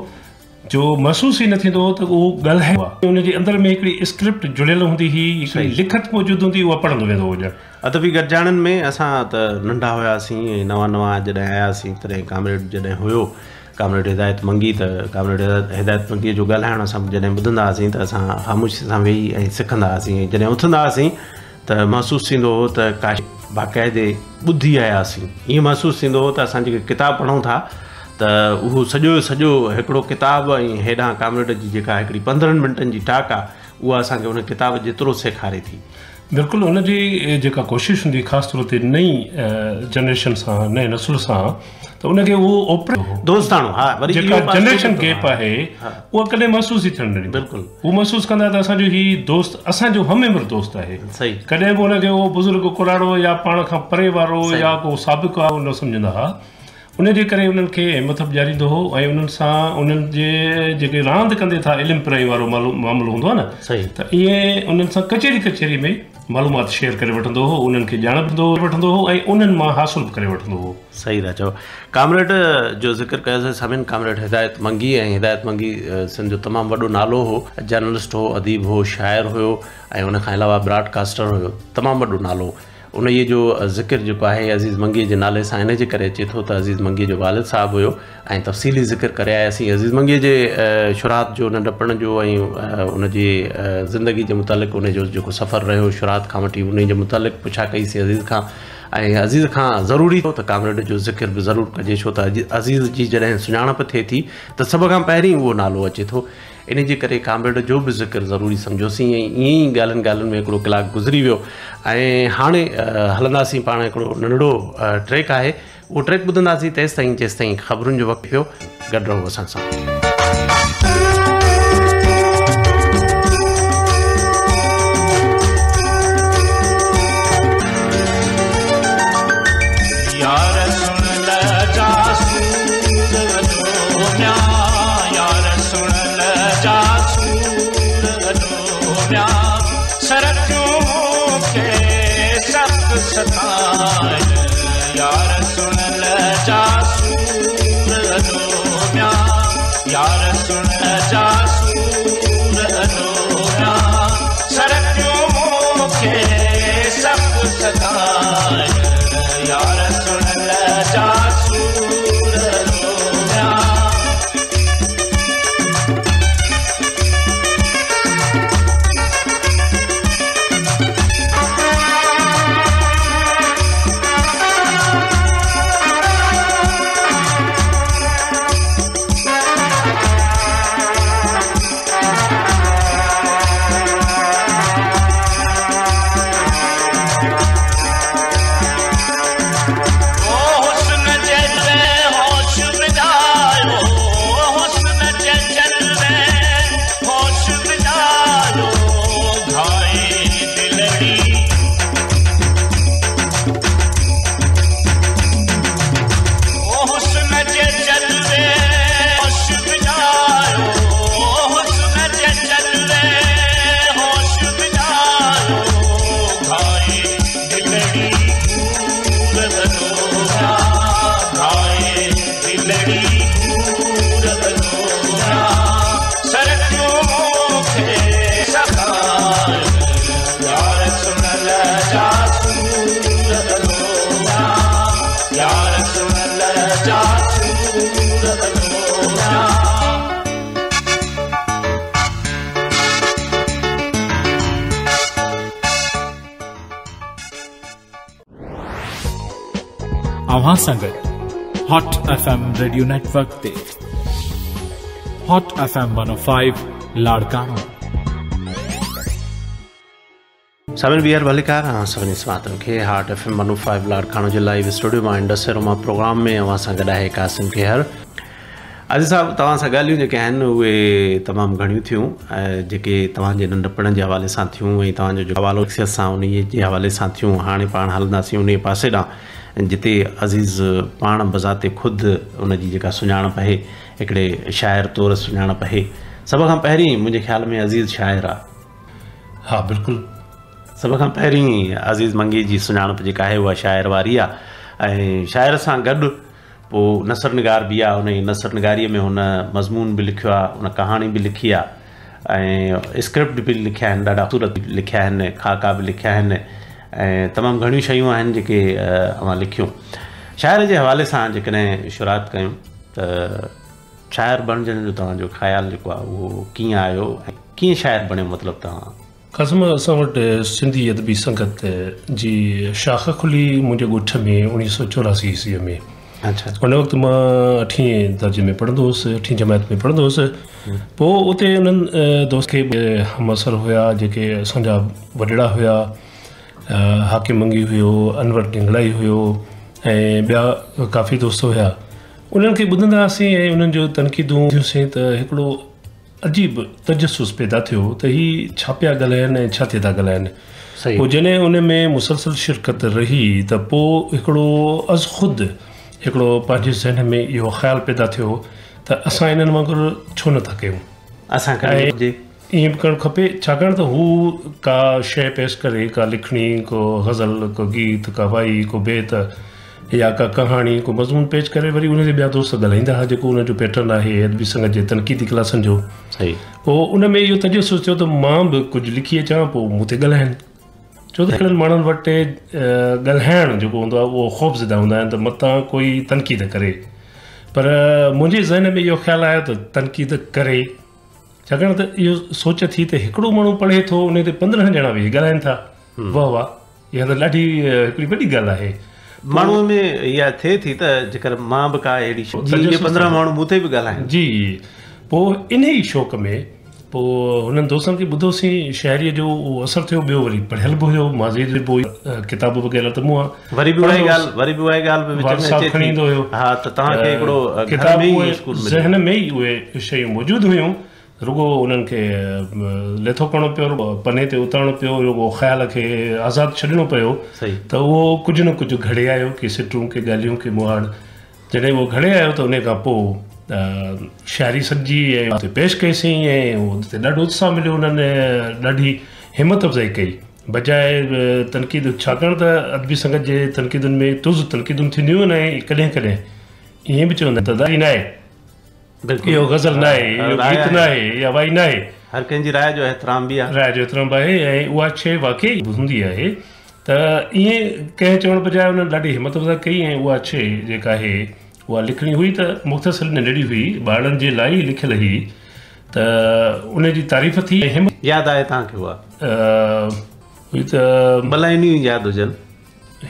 جو محسوس ئي نه ٿيندو هو ته اهو ڳالهائي رهيو آهي. ان جي اندر ۾ هڪڙي اسڪرپٽ جڙيل هوندي هئي، هڪڙي لکت موجود هوندي هئي، اها پڙهندو ويندو هو ڄڻ. ادبي گڏجاڻين ۾ اسان ته ننڍا هياسين ۽ نوان نوان جڏهن آياسين تڏهن ڪامريڊ جڏهن هيو ڪامريڊ هدايت منگي ته ڪامريڊ هدايت منگيء جو ڳالهائڻ اسان جڏهن ٻڌندا هئاسين ته اسان خاموشي سان ويهي ۽ سکندا هئاسين ۽ جڏهن اٿندا هئاسين ته ته محسوس ٿيندو هو ته ڪا شيء باقاعدي ٻڌي آياسين. ائين محسوس ٿيندو هو ته اسان جيڪي ڪتاب پڙهون ٿا ته اهو سڄو جو سڄو هڪڙو ڪتاب ۽ هيڏانهن ڪامريڊ جي جيڪا هڪڙي 15 منٽن جي ٽاڪ آ اها اسان کي ان ڪتاب جيترو سيکاري ٿي. بلڪل ان جي جيڪا ڪوشش هوندي خاص طور تي نئين جنريشن سان نئين نسل سان ته ان کي اهو اوپري دوستاڻو ها وري جيڪا جنريشن گيپ آهي اها ڪڏهن محسوس ئي ٿيڻ نه ڏيندو بلڪل هو محسوس ڪندا ته اسان جو هي دوست اسان جو هم عمر دوست آهي صحيح ڪڏهن به ان کي اهو بزرگ ڪراڙو يا پاڻ کان پري وارو يا ڪو سابق وارو نه سمجهندا ها ان جي ڪري انهن کي همٿ به ڏياريندو هو ۽ انهن سان انهن جي جيڪي راند ڪندي ٿا علم پرائي وارو معاملو هوندو آهي نه ته ائين انهن سان ڪچهري ڪچهري ۾ معلومات شيئر ڪري وٺندو هو انهن کي ڄاڻ به وٺندو هو ۽ انهن مان حاصل به ڪري وٺندو هو. صحيح ٿا چئو. ڪامريڊ جو ذڪر ڪيوسين سامعين ڪامريڊ هدايت منگي ۽ هدايت منگي سنڌ جو تمام وڏو نالو هو جرنلسٽ هو اديب هو شاعر هيو ۽ ان کان علاوه براڊ ڪاسٽر هيو تمام وڏو نالو انهيء جو ذڪر جيڪو آهي عزيز منگيء جي نالي سان ان جي ڪري اچي ٿو ته عزيز منگيء جو والد صاحب هيو ۽ تفصيلي ذڪر ڪري آياسين عزيز منگيء جي شروعات جو ننڍپڻ جو ۽ ان جي زندگي جي متعلق ان جو جيڪو سفر رهيو شروعات کان وٺي انهيء جي متعلق پڇا ڪئي سين عزيز کان ۽ عزيز کان ضروري ٿيو ته ڪامريڊ جو ذڪر به ضرور ڪجي ڇو ته عزيز جي جڏهن سڃاڻپ ٿئي ٿي ته سڀ کان پهرين اهو نالو اچي ٿو انهي جي ڪري ڪامريڊ جو به ذڪر ضروري سمجهيوسين ۽ ائين ئي ڳالهين ڳالهين ۾ هڪڙو ڪلاڪ گذري ويو ۽ هاڻي هلنداسين پاڻ هڪڙو ننڍڙو ٽريڪ آهي اهو ٽريڪ ٻڌنداسين تيستائين جيستائين خبرن جو وقت ٿيو گڏ رهو اسان سان. اوهان سان گڏ hot F M radio network تي هاٽ ايف ايم 105 لاڙڪاڻو. سامعين ٻيهر ڀليڪار اوهان سڀني سماعتن کي هاٽ ايف ايم 105 لاڙڪاڻو جي لائيو اسٽوڊيو مان انڊس اروما پروگرام ۾ اوهان سان گڏ آهي قاسم کيهر. عزيز صاحب توهان سان ڳالهيون جيڪي آهن اهي تمام گهڻيون ٿيون جيڪي توهان جي ننڍپڻ جي حوالي سان ٿيون ۽ توهان جو جيڪو حوالو شخصيت سان انهي جي حوالي سان ٿيون هاڻي پاڻ هلنداسين انهي پاسي ڏانهن جتي عزيز پاڻ بذات خود ان جي جيڪا سڃاڻپ آهي هڪڙي شاعر طور سڃاڻپ آهي سڀ کان پهرين منهنجي خيال ۾ عزيز شاعر آ. ها بلڪل. سڀ کان پهرين عزيز منگي جي سڃاڻپ جيڪا آهي اها شاعر واري آ ۽ شاعر سان گڏ پوء نثر نگار به آ، انهيء نثر نگاريء ۾ هن مضمون به لکيو آ، ان ڪهاڻي به لکي آ ۽ اسڪرپٽ به لکيا آهن، ڏاڍا خوبصورت لکيا آهن، خاڪا به لکيا آهن ۽ تمام گهڻيون شيون آهن جيڪي اوهان لکيون. شاعر جي حوالي سان جيڪڏهن شروعات ڪيون ته شاعر بڻجڻ جو توهان جو خيال جيڪو آ اهو ڪيئن آيو ۽ ڪيئن شاعر بڻيو مطلب توهان؟ قاسم اسان وٽ سنڌي ادبي سنگت جي شاخ کلي منهنجي ڳوٺ ۾ 1984 عيسويء ۾. اڇا. ان وقت مان اٺين درجي ۾ پڙهندو هوس، اٺين جماعت ۾ پڙهندو هوس. پوء اتي انهن دوست کي همعصر هيا جيڪي اسان جا وڏڙا هيا، حاڪم منگي هيو، انور ڏنگڙائي هيو ۽ ٻيا ڪافي دوست هيا. انهن کي ٻڌندا هئاسين ۽ انهن جو تنقيدون ٻڌيونسين ته هڪڙو عجيب تجسس پيدا ٿيو ته هي ڇا پيا ڳالهائن ۽ ڇا تي ٿا ڳالهائن. پوء جڏهن ان ۾ مسلسل شرڪت رهي ته پوء هڪڙو از خود هڪڙو پنهنجي ذهن ۾ اهو خيال پيدا ٿيو ته اسان انهن وانگر ڇو نه ٿا ڪيون. اسان کي به گهرجي. ائين به ڪرڻ کپي ڇاڪاڻ ته هو ڪا شيء پيش ڪري، ڪا لکڻي، ڪو غزل، ڪو گيت، ڪا وائي، ڪو بيت يا ڪا ڪهاڻي، ڪو مضمون پيش ڪري وري ان تي ٻيا دوست ڳالهائيندا ها جيڪو ان جو پيٽرن آهي ادبي سنگت جي تنقيدي ڪلاسن جو. پوء ان ۾ اهو تجسس ٿيو ته مان به ڪجهه لکي اچان پوء مون تي ڳالهائن. ڇو ته اهڙن ماڻهن وٽ ڳالهائڻ جيڪو هوندو آهي اهو خوفزده هوندا آهن ته متان ڪوئي تنقيد ڪري. پر منهنجي ذهن ۾ اهو خيال آيو ته تنقيد ڪري. ڇاڪاڻ ته اهو سوچ ٿي ته هڪڙو ماڻهو پڙهي ٿو ان تي 15 ڄڻا ويهي ڳالهائن ٿا. واهه واهه اها ته ڏاڍي هڪڙي وڏي ڳالهه آهي. ماڻهوء ۾ اها ٿئي ٿي ته جيڪر مان به ڪا اهڙي شيء جيئن اهي 15 ماڻهو مون تي به ڳالهائن. جي پوء انهي ئي شوق ۾ پوء هنن دوستن کي ٻڌوسين شاعريء جو اهو اثر ٿيو ٻيو وري پڙهيل به هيو ماضيء جو به ڪتاب وغيره ته مون وري به اها ئي ڳالهه وري به اها ئي ڳالهه به وچ ۾ اچي کڻي ايندو هيو ها ته توهان کي هڪڙو گهر ۾ ئي اسڪول مليو. ذهن ۾ ئي اهي شيون موجود هيون رڳو انهن کي ليٿو ڪرڻو پيو رڳو پني تي اتارڻو پيو رڳو خيال کي آزاد ڇڏڻو پيو ته اهو ڪجهه نه ڪجهه گهڙي آيو ڪي سٽون ڪي ڳالهيون ڪي مهاڙ جڏهن اهو گهڙي آيو ته انهي کان پوء شاعري سڏجي ۽ اتي پيش ڪئيسين ۽ اتي ڏاڍو اتساهه مليو انهن ڏاڍي همت افزائي ڪئي بجاء تنقيد ڇاڪاڻ ته ادبي سنگت جي تنقيدن ۾ تز تنقيدون ٿينديون آهن ۽ ڪڏهن ڪڏهن ائين به چوندا آهن ته دادا ناهي اهو غزل ناهي اهو گيت ناهي اها وائي ناهي. هر ڪنهن جي راء جو احترام به آهي. راء جو احترام به آهي ۽ اها شيء واقعي هوندي آهي ته ائين ڪنهن چوڻ بجاء انهن ڏاڍي همت افزائي ڪئي ۽ اها شيء جيڪا آهي اها لکڻي هئي ته مختصر ننڍڙي هئي ٻارڙن جي لاء ئي لکيل هئي ته ان جي تعريف ٿي ۽ همت. ياد آهي توهان کي اها؟ هئي ته. ٻه لائنيون ئي ياد هجن.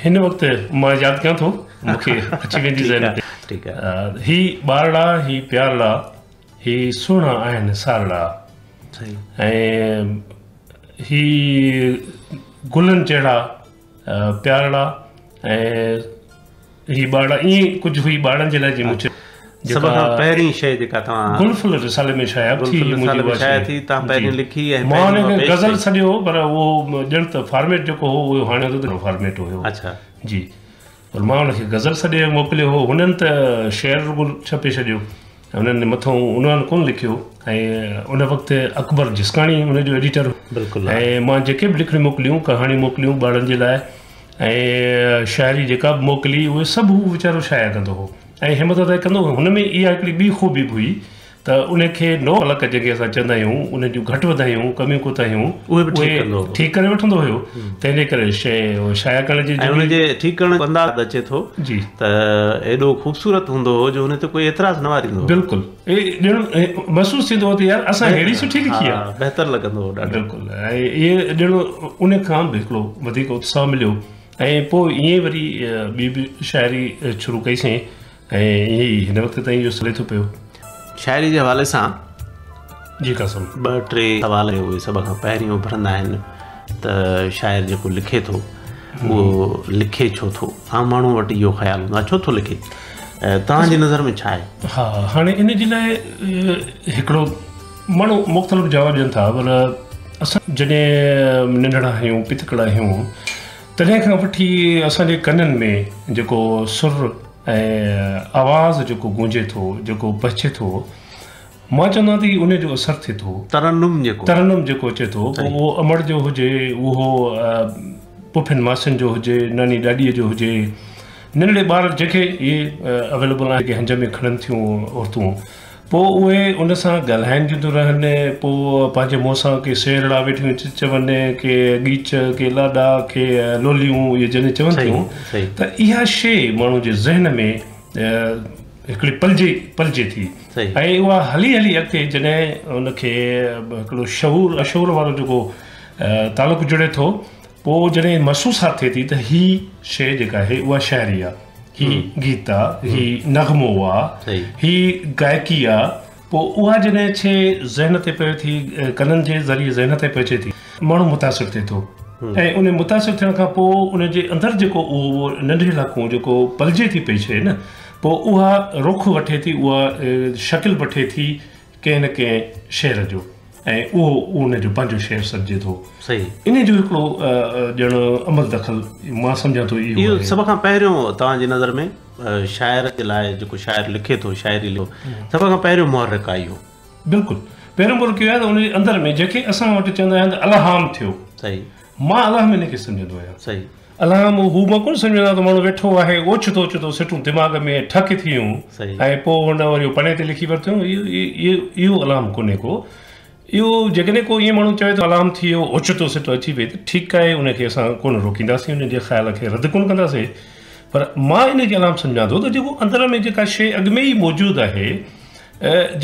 هن وقت مان ياد ڪيان ٿو مون کي اچي ويندي ذهن تي. ٺيڪ آهي. هي ٻارڙا هي پيارڙا هي سهڻا آهن سارڙا. صحيح. ۽ هي گلن جهڙا پيارڙا ۽ هي ٻارڙا ائين ڪجهه هئي ٻارڙن جي لاء جيئن مون چيو. سڀ کان پهرين شيء جيڪا توهان گل ڦل رسالي ۾ شايع گل ٿي ڦل رسالي ۾ شايع ٿي توهان پهرين لکي ۽ مان ان کي غزل سڏيو هو پر اهو ڄڻ ته فارميٽ جيڪو هو اهو هاڻي ته فارميٽ هيو. اڇا. جي پر مان ان کي غزل سڏي موڪليو هو هنن ته شعر رڳو ڇپي ڇڏيو هنن مٿو عنوان ڪونه لکيو ۽ ان وقت اڪبر جسڪاڻي ان جو ايڊيٽر هو. بلڪل. ۽ مان جيڪي به لکڻيون موڪليون ڪهاڻيون موڪليون ٻارن جي لاء ۽ شاعري جيڪا به موڪلي اهي سڀ هو ويچارو شايع ڪندو هو ۽ همت افزائي ڪندو هو. هن ۾ اها هڪڙي ٻي خوبي به هئي ته ان کي نو پلڪ جنهن کي اسان چوندا آهيون ان جون گهٽ وڌايون ڪميون ڪوتاهيون اهي به ٺيڪ ڪندو هو. ٺيڪ ڪري وٺندو هيو تنهن جي ڪري شيء شايع ڪرڻ جي ۽ ان جي ٺيڪ ڪرڻ جو انداز اچي ٿو جي ته ايڏو خوبصورت هوندو هو جو ان تي ڪوئي اعتراض نه واريندو هو. بلڪل ڄڻ محسوس ٿيندو هو ته يار اسان ههڙي سٺي لکي آهي. بهتر لڳندو هو ڏاڍو. بلڪل ۽ ائين ڄڻ ان کان به هڪڙو وڌيڪ اتساهه مليو ۽ پوء ائين وري ٻي به شاعري شروع ڪئي سين ۽ ائين ئي هن وقت تائين اهو هلي ٿو پيو. شاعري جي حوالي سان جي قاسم. ٻه ٽي سوال اهي سڀ کان پهرين اڀرندا آهن ته شاعر جيڪو لکي ٿو اهو لکي ڇو ٿو؟ عام ماڻهو وٽ اهو خيال هوندو آهي ڇو ٿو لکي؟ توهان جي نظر ۾ ڇا آهي؟ ها هاڻي ان جي لاء هڪڙو ماڻهو مختلف جواب ڏين ٿا پر اسان جڏهن ننڍڙا آهيون پتڪڙا آهيون تڏهن کان وٺي اسان جي ڪنن ۾ جيڪو سر ۽ آواز جيڪو گونجي ٿو جيڪو پهچي ٿو مان چوندو آهيان ته ان جو اثر ٿئي ٿو. ترنم جيڪو. ترنم جيڪو اچي ٿو پوء اهو امڙ جو هجي، اهو پڦين ماسين جو هجي، ناني ڏاڏيء جو هجي، ننڍڙي ٻار جنهن کي اهي اويليبل آهن جيڪي هنج ۾ کڻن ٿيون عورتون پوء اهي ان سان ڳالهائينديون ٿيون رهن پوء پنهنجي منهن سان ڪي سيرڙا ويٺيون چون ڪي ڳيچ ڪي لاڏا ڪي لوليون اهي جڏهن چون ٿيون ته اها شيء ماڻهو جي ذهن ۾ هڪڙي پلجي پلجي ٿي ۽ اها هلي هلي اڳتي جڏهن ان کي هڪڙو شعور اشعور وارو جيڪو تعلق جڙي ٿو، پوء جڏهن محسوسات ٿئي ٿي ته هي شيء جيڪا آهي اها شاعري آ، هي گيت آ، هي نغمو آ، هي گائڪي آ، پوء اها جڏهن شيء ذهن تي پوي ٿي، ڪنن جي ذريعي ذهن تي پهچي ٿي، ماڻهو متاثر ٿئي ٿو ۽ ان متاثر ٿيڻ کان پوء ان جي اندر جيڪو اهو ننڍي لاڪون جيڪو پلجي ٿي پئي شيء نه، پوء اها رخ وٺي ٿي، اها شڪل وٺي ٿي ڪنهن نه ڪنهن شعر جو ۽ اهو ان جو پنهنجو شعر سڏجي ٿو. صحيح. انهي جو هڪڙو ڄڻ عمل دخل مان سمجهان ٿو اهو اهو سڀ کان پهريون توهان جي نظر ۾ شاعر جي لاء جيڪو شاعر لکي ٿو شاعري لکي ٿو سڀ کان پهريون محرڪ آهي اهو. بلڪل پهريون محرڪ اهو آهي ته ان جي اندر ۾ جنهن کي اسان وٽ چوندا آهن ته الهام ٿيو. صحيح. مان الهام ان کي سمجهندو آهيان. صحيح. الهام هو مان ڪونه سمجهندو آهيان ته ماڻهو ويٺو آهي اوچتو اوچتو سٽون دماغ ۾ ٺڪ ٿيون ۽ پوء هن وري اهو پني تي لکي ورتيون اهو اهو الهام ڪونهي ڪو اهو جيڪڏهن ڪو ائين ماڻهو چوي ته الهام ٿي ويو اوچتو سٽ اچي وئي ته ٺيڪ آهي ان کي اسان ڪونه روڪينداسين ان جي خيال کي رد ڪونه ڪنداسين پر مان ان کي الهام سمجهان ٿو ته جيڪو اندر ۾ جيڪا شيء اڳ ۾ ئي موجود آهي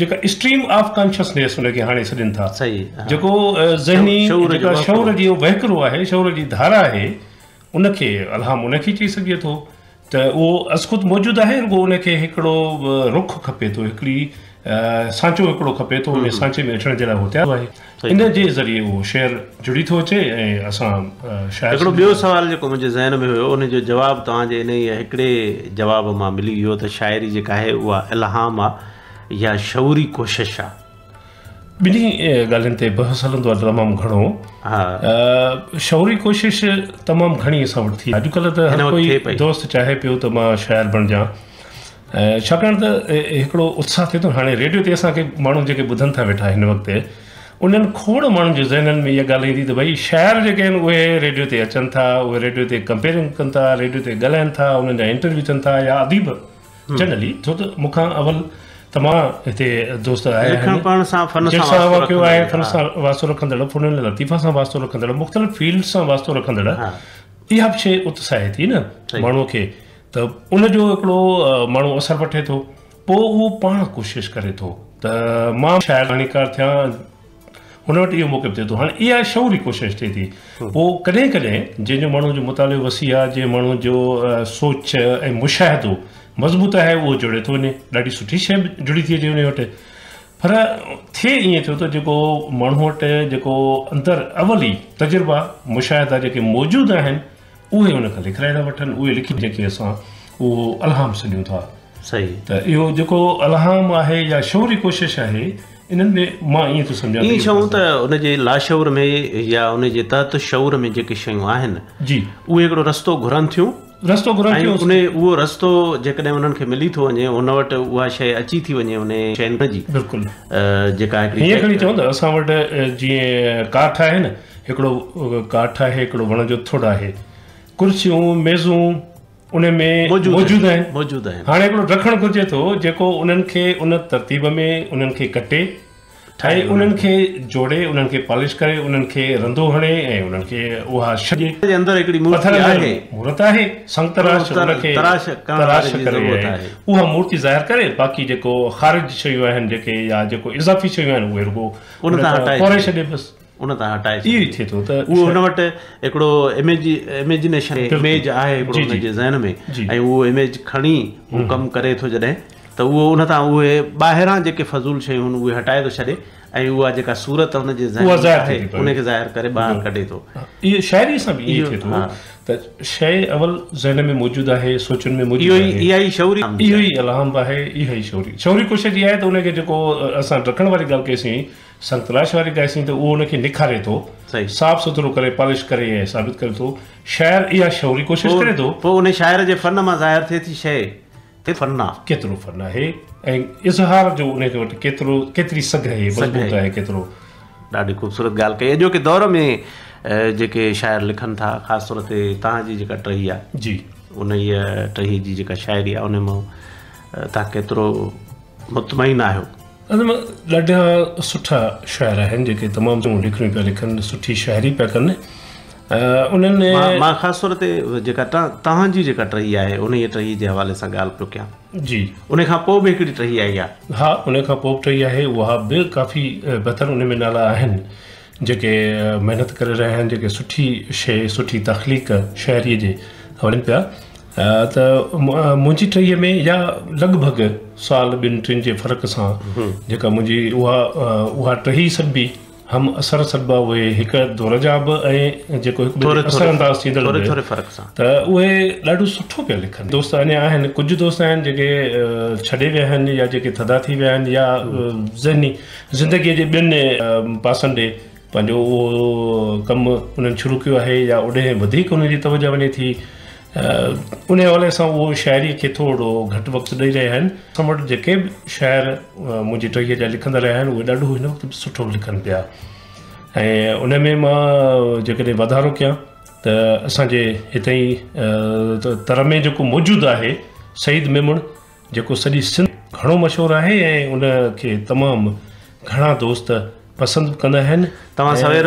جيڪا اسٽريم آف ڪانشسنيس ان کي هاڻي سڏين ٿا جيڪو ذهني جيڪا شعور جي وهڪرو آهي شعور جي ڌارا آهي ان کي الهام ان کي چئي سگهجي ٿو ته اهو ازخود موجود آهي رڳو ان کي هڪڙو رخ کپي ٿو هڪڙي سانچو هڪڙو کپي ٿو ان سانچي ۾ اچڻ جي لاء هو تيار آهي ان جي ذريعي اهو شعر جڙي ٿو اچي ۽ اسان شاعر هڪڙو ٻيو سوال جيڪو منهنجي ذهن ۾ هيو ان جو جواب توهان جي انهيء هڪڙي جواب مان ملي ويو ته شاعري جيڪا آهي اها الهام آ يا شعوري ڪوشش آ. ٻنهي ڳالهين تي بحث هلندو آ تمام گهڻو. شعوري ڪوشش تمام گهڻي اسان وٽ ٿي اڄڪلهه ته هر ڪوئي دوست چاهي پيو ته مان شاعر بڻجان. ڇاڪاڻ ته هڪڙو اتساهه ٿئي ٿو هاڻي ريڊيو تي اسان کي ماڻهو جيڪي ٻڌن ٿا ويٺا هن وقت انهن کوڙ ماڻهن جي ذهنن ۾ اها ڳالهه ايندي ته ڀئي شاعر جيڪي آهن اهي ريڊيو تي اچن ٿا اهي ريڊيو تي ڪمپيئرنگ ڪن ٿا ريڊيو تي ڳالهائن ٿا انهن جا انٽرويو ٿين ٿا يا اديب جنرلي ڇو ته مون کان اول تمام هتي دوست آيا آهن لکڻ پڙهڻ سان فن سان واسطو رکندڙ آهي فن سان واسطو رکندڙ فنون لطيفه سان واسطو رکندڙ مختلف فيلڊ سان واسطو رکندڙ اها به شيء اتساهي ٿي نه ماڻهو کي ته ان جو هڪڙو ماڻهو اثر وٺي ٿو پوء اهو پاڻ ڪوشش ڪري ٿو ته مان شاعر ڪهاڻيڪار ٿيان هن وٽ اهو موقف ٿئي ٿو هاڻي اها شعوري ڪوشش ٿئي ٿي پوء ڪڏهن ڪڏهن جنهن جو ماڻهو جو مطالعو وسيع آهي جنهن ماڻهو جو سوچ ۽ مشاهدو مضبوط آهي اهو جڙي ٿو وڃي ڏاڍي سٺي شيء به جڙي ٿي اچي ان وٽ پر ٿئي ائين ٿو ته جيڪو ماڻهو وٽ جيڪو اندر اول ئي تجربا مشاهدا جيڪي موجود آهن اهي ان کان لکرائي ٿا وٺن، اهي لکي جيڪي اسان اهو الهام سڏيون ٿا. صحيح. ته اهو جيڪو الهام آهي يا شعوري ڪوشش آهي انهن ۾ مان ائين ٿو سمجهان ته ائين چئون ته ان جي لاشعور ۾ يا ان جي تحت الشعور ۾ جيڪي شيون آهن جي اهي هڪڙو رستو گهرن ٿيون رستو گهرن ٿيون ۽ ان اهو رستو جيڪڏهن انهن کي ملي ٿو وڃي ان وٽ اها شيء اچي ٿي وڃي ان شين جي بلڪل جيڪا هڪڙي هيئن کڻي چئون ته اسان وٽ جيئن ڪاٺ آهي نه هڪڙو ڪاٺ آهي هڪڙو وڻ جو ٿڙ آهي ڪرسيون ميزون ان ۾ موجود آهن موجود آهن هاڻي هڪڙو ڊکڻ گهرجي ٿو جيڪو انهن کي ان ترتيب ۾ انهن کي ڪٽي ٺاهي انهن کي جوڙي انهن کي پالش ڪري انهن کي رندو هڻي ۽ انهن کي اها شيء ڏي جي اندر هڪڙي مورتي آهي مورت آهي سنگتراش ان کي تراش تراش ڪري اها مورتي ظاهر ڪري باقي جيڪو خارج شيون آهن جيڪي يا جيڪو اضافي شيون آهن اهي رڳو ان تان هٽائي پوري ڇڏي بس ان تان هٽائي ڇڏي. اهو ئي ٿئي ٿو ته اهو هن وٽ هڪڙو اميج اميجنيشن اميج آهي هڪڙو هن جي ذهن ۾ ۽ اهو اميج کڻي هو ڪم ڪري ٿو جڏهن ته اهو ان تان اهي ٻاهران جيڪي فضول شيون آهن اهي هٽائي ٿو ڇڏي ۽ اها جيڪا صورت هن جي ذهن ۾ آهي ان کي ظاهر ڪري ٻاهر ڪڍي ٿو. اهو شاعري سان به ائين ٿئي ٿو ته شيء اول ذهن ۾ موجود آهي سوچن ۾ موجود آهي. اها ئي شعوري اهو ئي الهام به آهي اها ئي شعوري شعوري ڪوشش اها آهي ته ان کي جيڪو اسان ڊکڻ واري ڳالهه ڪئي سين سنگتراش واري ڳائسين ته اهو ان کي نکاري ٿو، صاف سٿرو ڪري پالش ڪري ۽ ثابت ڪري ٿو. شاعر اها شعوري ڪوشش ڪري ٿو. پوء ان شاعر جي فن مان ظاهر ٿئي ٿي شيء ته فن آ. ڪيترو فن آهي ۽ اظهار جو ان وٽ ڪيترو ڪيتري سگهه آهي، مضبوط آهي ڪيترو. ڏاڍي خوبصورت ڳالهه ڪئي. اڄوڪي دور ۾ جيڪي شاعر لکن ٿا خاص طور تي توهان جي جيڪا ٽهي آ. جي. انهيء ٽهي جي جيڪا شاعري آ ان مان توهان ڪيترو مطمئن آهيو؟ اصل ۾ ڏاڍا سٺا شاعر آهن جيڪي تمام سٺيون لکڻيون پيا لکن سٺي شاعري پيا ڪن انهن. مان خاص طور تي جيڪا توهان جي جيڪا ٽهي آهي انهيء ٽهي جي حوالي سان ڳالهه پيو ڪيان. جي. ان کان پوء به هڪڙي ٽهي آئي آهي. ها ان کان پوء به ٽهي آهي اها به ڪافي بهتر ان ۾ نالا آهن. جيڪي محنت ڪري رهيا آهن، جيڪي سٺي شيء، سٺي تخليق شاعريء جي وڃن پيا ته منهنجي ٽهيء ۾ يا لڳ ڀڳ سال ٻن ٽن جي فرق سان جيڪا منهنجي اها اها ٽهي سڏبي، هم عصر سڏبا، اهي هڪ دور جا به ۽ جيڪو هڪ ٻئي تي اثر انداز ٿيندڙ به ته اهي ڏاڍو سٺو پيا لکن. دوست اڃا آهن، ڪجهه دوست آهن جيڪي ڇڏي ويا آهن يا جيڪي ٿڌا ٿي ويا آهن يا ذهني زندگيء جي ٻين پاسن ڏي پنهنجو اهو ڪم انهن شروع ڪيو آهي يا اوڏي وڌيڪ انهن جي توجه وڃي ٿي. ان حوالي سان اهو شاعريء کي ٿورو گهٽ وقت ڏئي رهيا آهن. اسان وٽ جيڪي به شاعر منهنجي ٽهيء جا لکندا رهيا آهن اهي ڏاڍو هن وقت به سٺو لکن پيا ۽ ان ۾ مان جيڪڏهن واڌارو ڪيان ته اسان جي هتي ئي تر ۾ جيڪو موجود آهي سعيد ميمڻ جيڪو سڄي سنڌ گهڻو مشهور آهي ۽ ان کي تمام گهڻا دوست پسند به ڪندا آهن. توهان سوير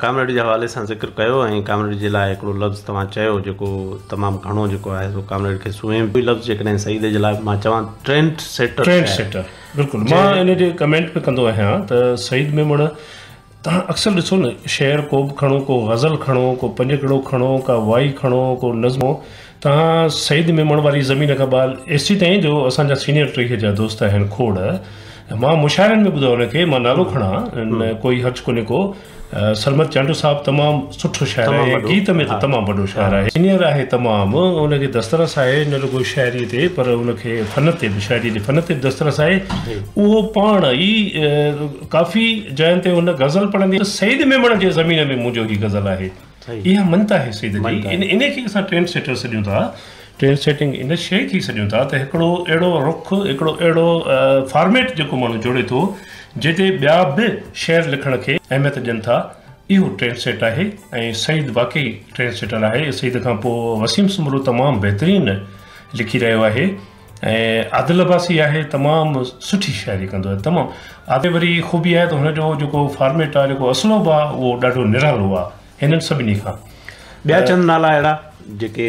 ڪامريڊ جي حوالي سان ذڪر ڪيو ۽ ڪامريڊ جي لاء هڪڙو لفظ توهان چيو جيڪو تمام گهڻو جيڪو آهي سو ڪامريڊ کي سونهين به لفظ جيڪڏهن سعيد جي لاء مان چوان ٽرينڊ سيٽر ٽرينڊ سيٽر بلڪل مان ان جي ڪمينٽ به ڪندو آهيان ته سعيد ميمڻ توهان اڪثر ڏسو نه شعر ڪو به کڻو ڪو غزل کڻو ڪو پنجڪڙو کڻو ڪا وائي کڻو ڪو نظم توهان سعيد ميمڻ واري زمين کان ٻاهر ايسيتائين جو اسان جا سينيئر ٽهيء جا دوست آهن کوڙ مان مشاعرن ۾ ٻڌو ان کي مان نالو کڻان ڪوئي حرج ڪونهي ڪو سرمد چانڊيو صاحب تمام سٺو شاعر آهي گيت ۾ ته تمام وڏو شاعر آهي سينيئر آهي تمام ان کي دسترس آهي نه رڳو شاعري تي پر ان کي فن تي به شاعري جي فن تي به دسترس آهي اهو پاڻ ئي ڪافي جاين تي هن غزل پڙهندي سعيد ميمڻ جي زمين ۾ منهنجو هي غزل آهي اها مڃتا آهي سعيد جي ان کي اسان ٽرينڊ سيٽر سڏيون ٿا ٽرينڊ سيٽنگ ان شيء کي سڏيون ٿا ته هڪڙو اهڙو رخ هڪڙو اهڙو فارميٽ جيڪو ماڻهو جوڙي ٿو جنهن تي ٻيا به شعر لکڻ کي اهميت ڏين ٿا اهو ٽرينڊ سيٽ آهي ۽ سعيد واقعي ٽرينڊ سيٽر آهي سعيد کان پوء وسيم سومرو تمام بهترين لکي رهيو آهي ۽ عادل عباسي آهي تمام سٺي شاعري ڪندو آهي تمام عادل وري خوبي آهي ته هن جو جيڪو فارميٽ آهي جيڪو اسلوب آهي اهو ڏاڍو نرالو آهي هنن سڀني کان. ٻيا چند نالا اهڙا جيڪي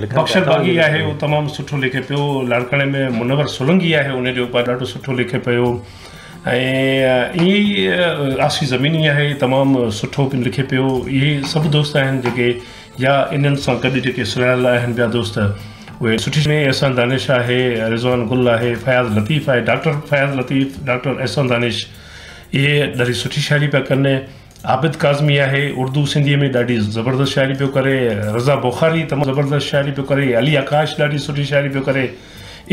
لکن پيا بخشل باغي آهي اهو تمام سٺو لکي پيو لاڙڪاڻي ۾ منور سولنگي آهي ان جو ڏاڍو سٺو لکي پيو ۽ ائين ئي آسي زميني آهي تمام سٺو پڻ لکي پيو اهي سڀ دوست آهن جيڪي يا انهن سان گڏ جيڪي سلهاڙيل آهن ٻيا دوست اهي سٺي ۾ احسان دانش آهي، رضوان گل آهي، فياض لطيف آهي، ڊاڪٽر فياض لطيف، ڊاڪٽر احسان دانش اهي ڏاڍي سٺي شاعري پيا ڪن، عابد ڪاظمي آهي اردو سنڌي ۾ ڏاڍي زبردست شاعري پيو ڪري، رضا بخاري تمام زبردست شاعري پيو ڪري، علي آڪاش ڏاڍي سٺي شاعري پيو ڪري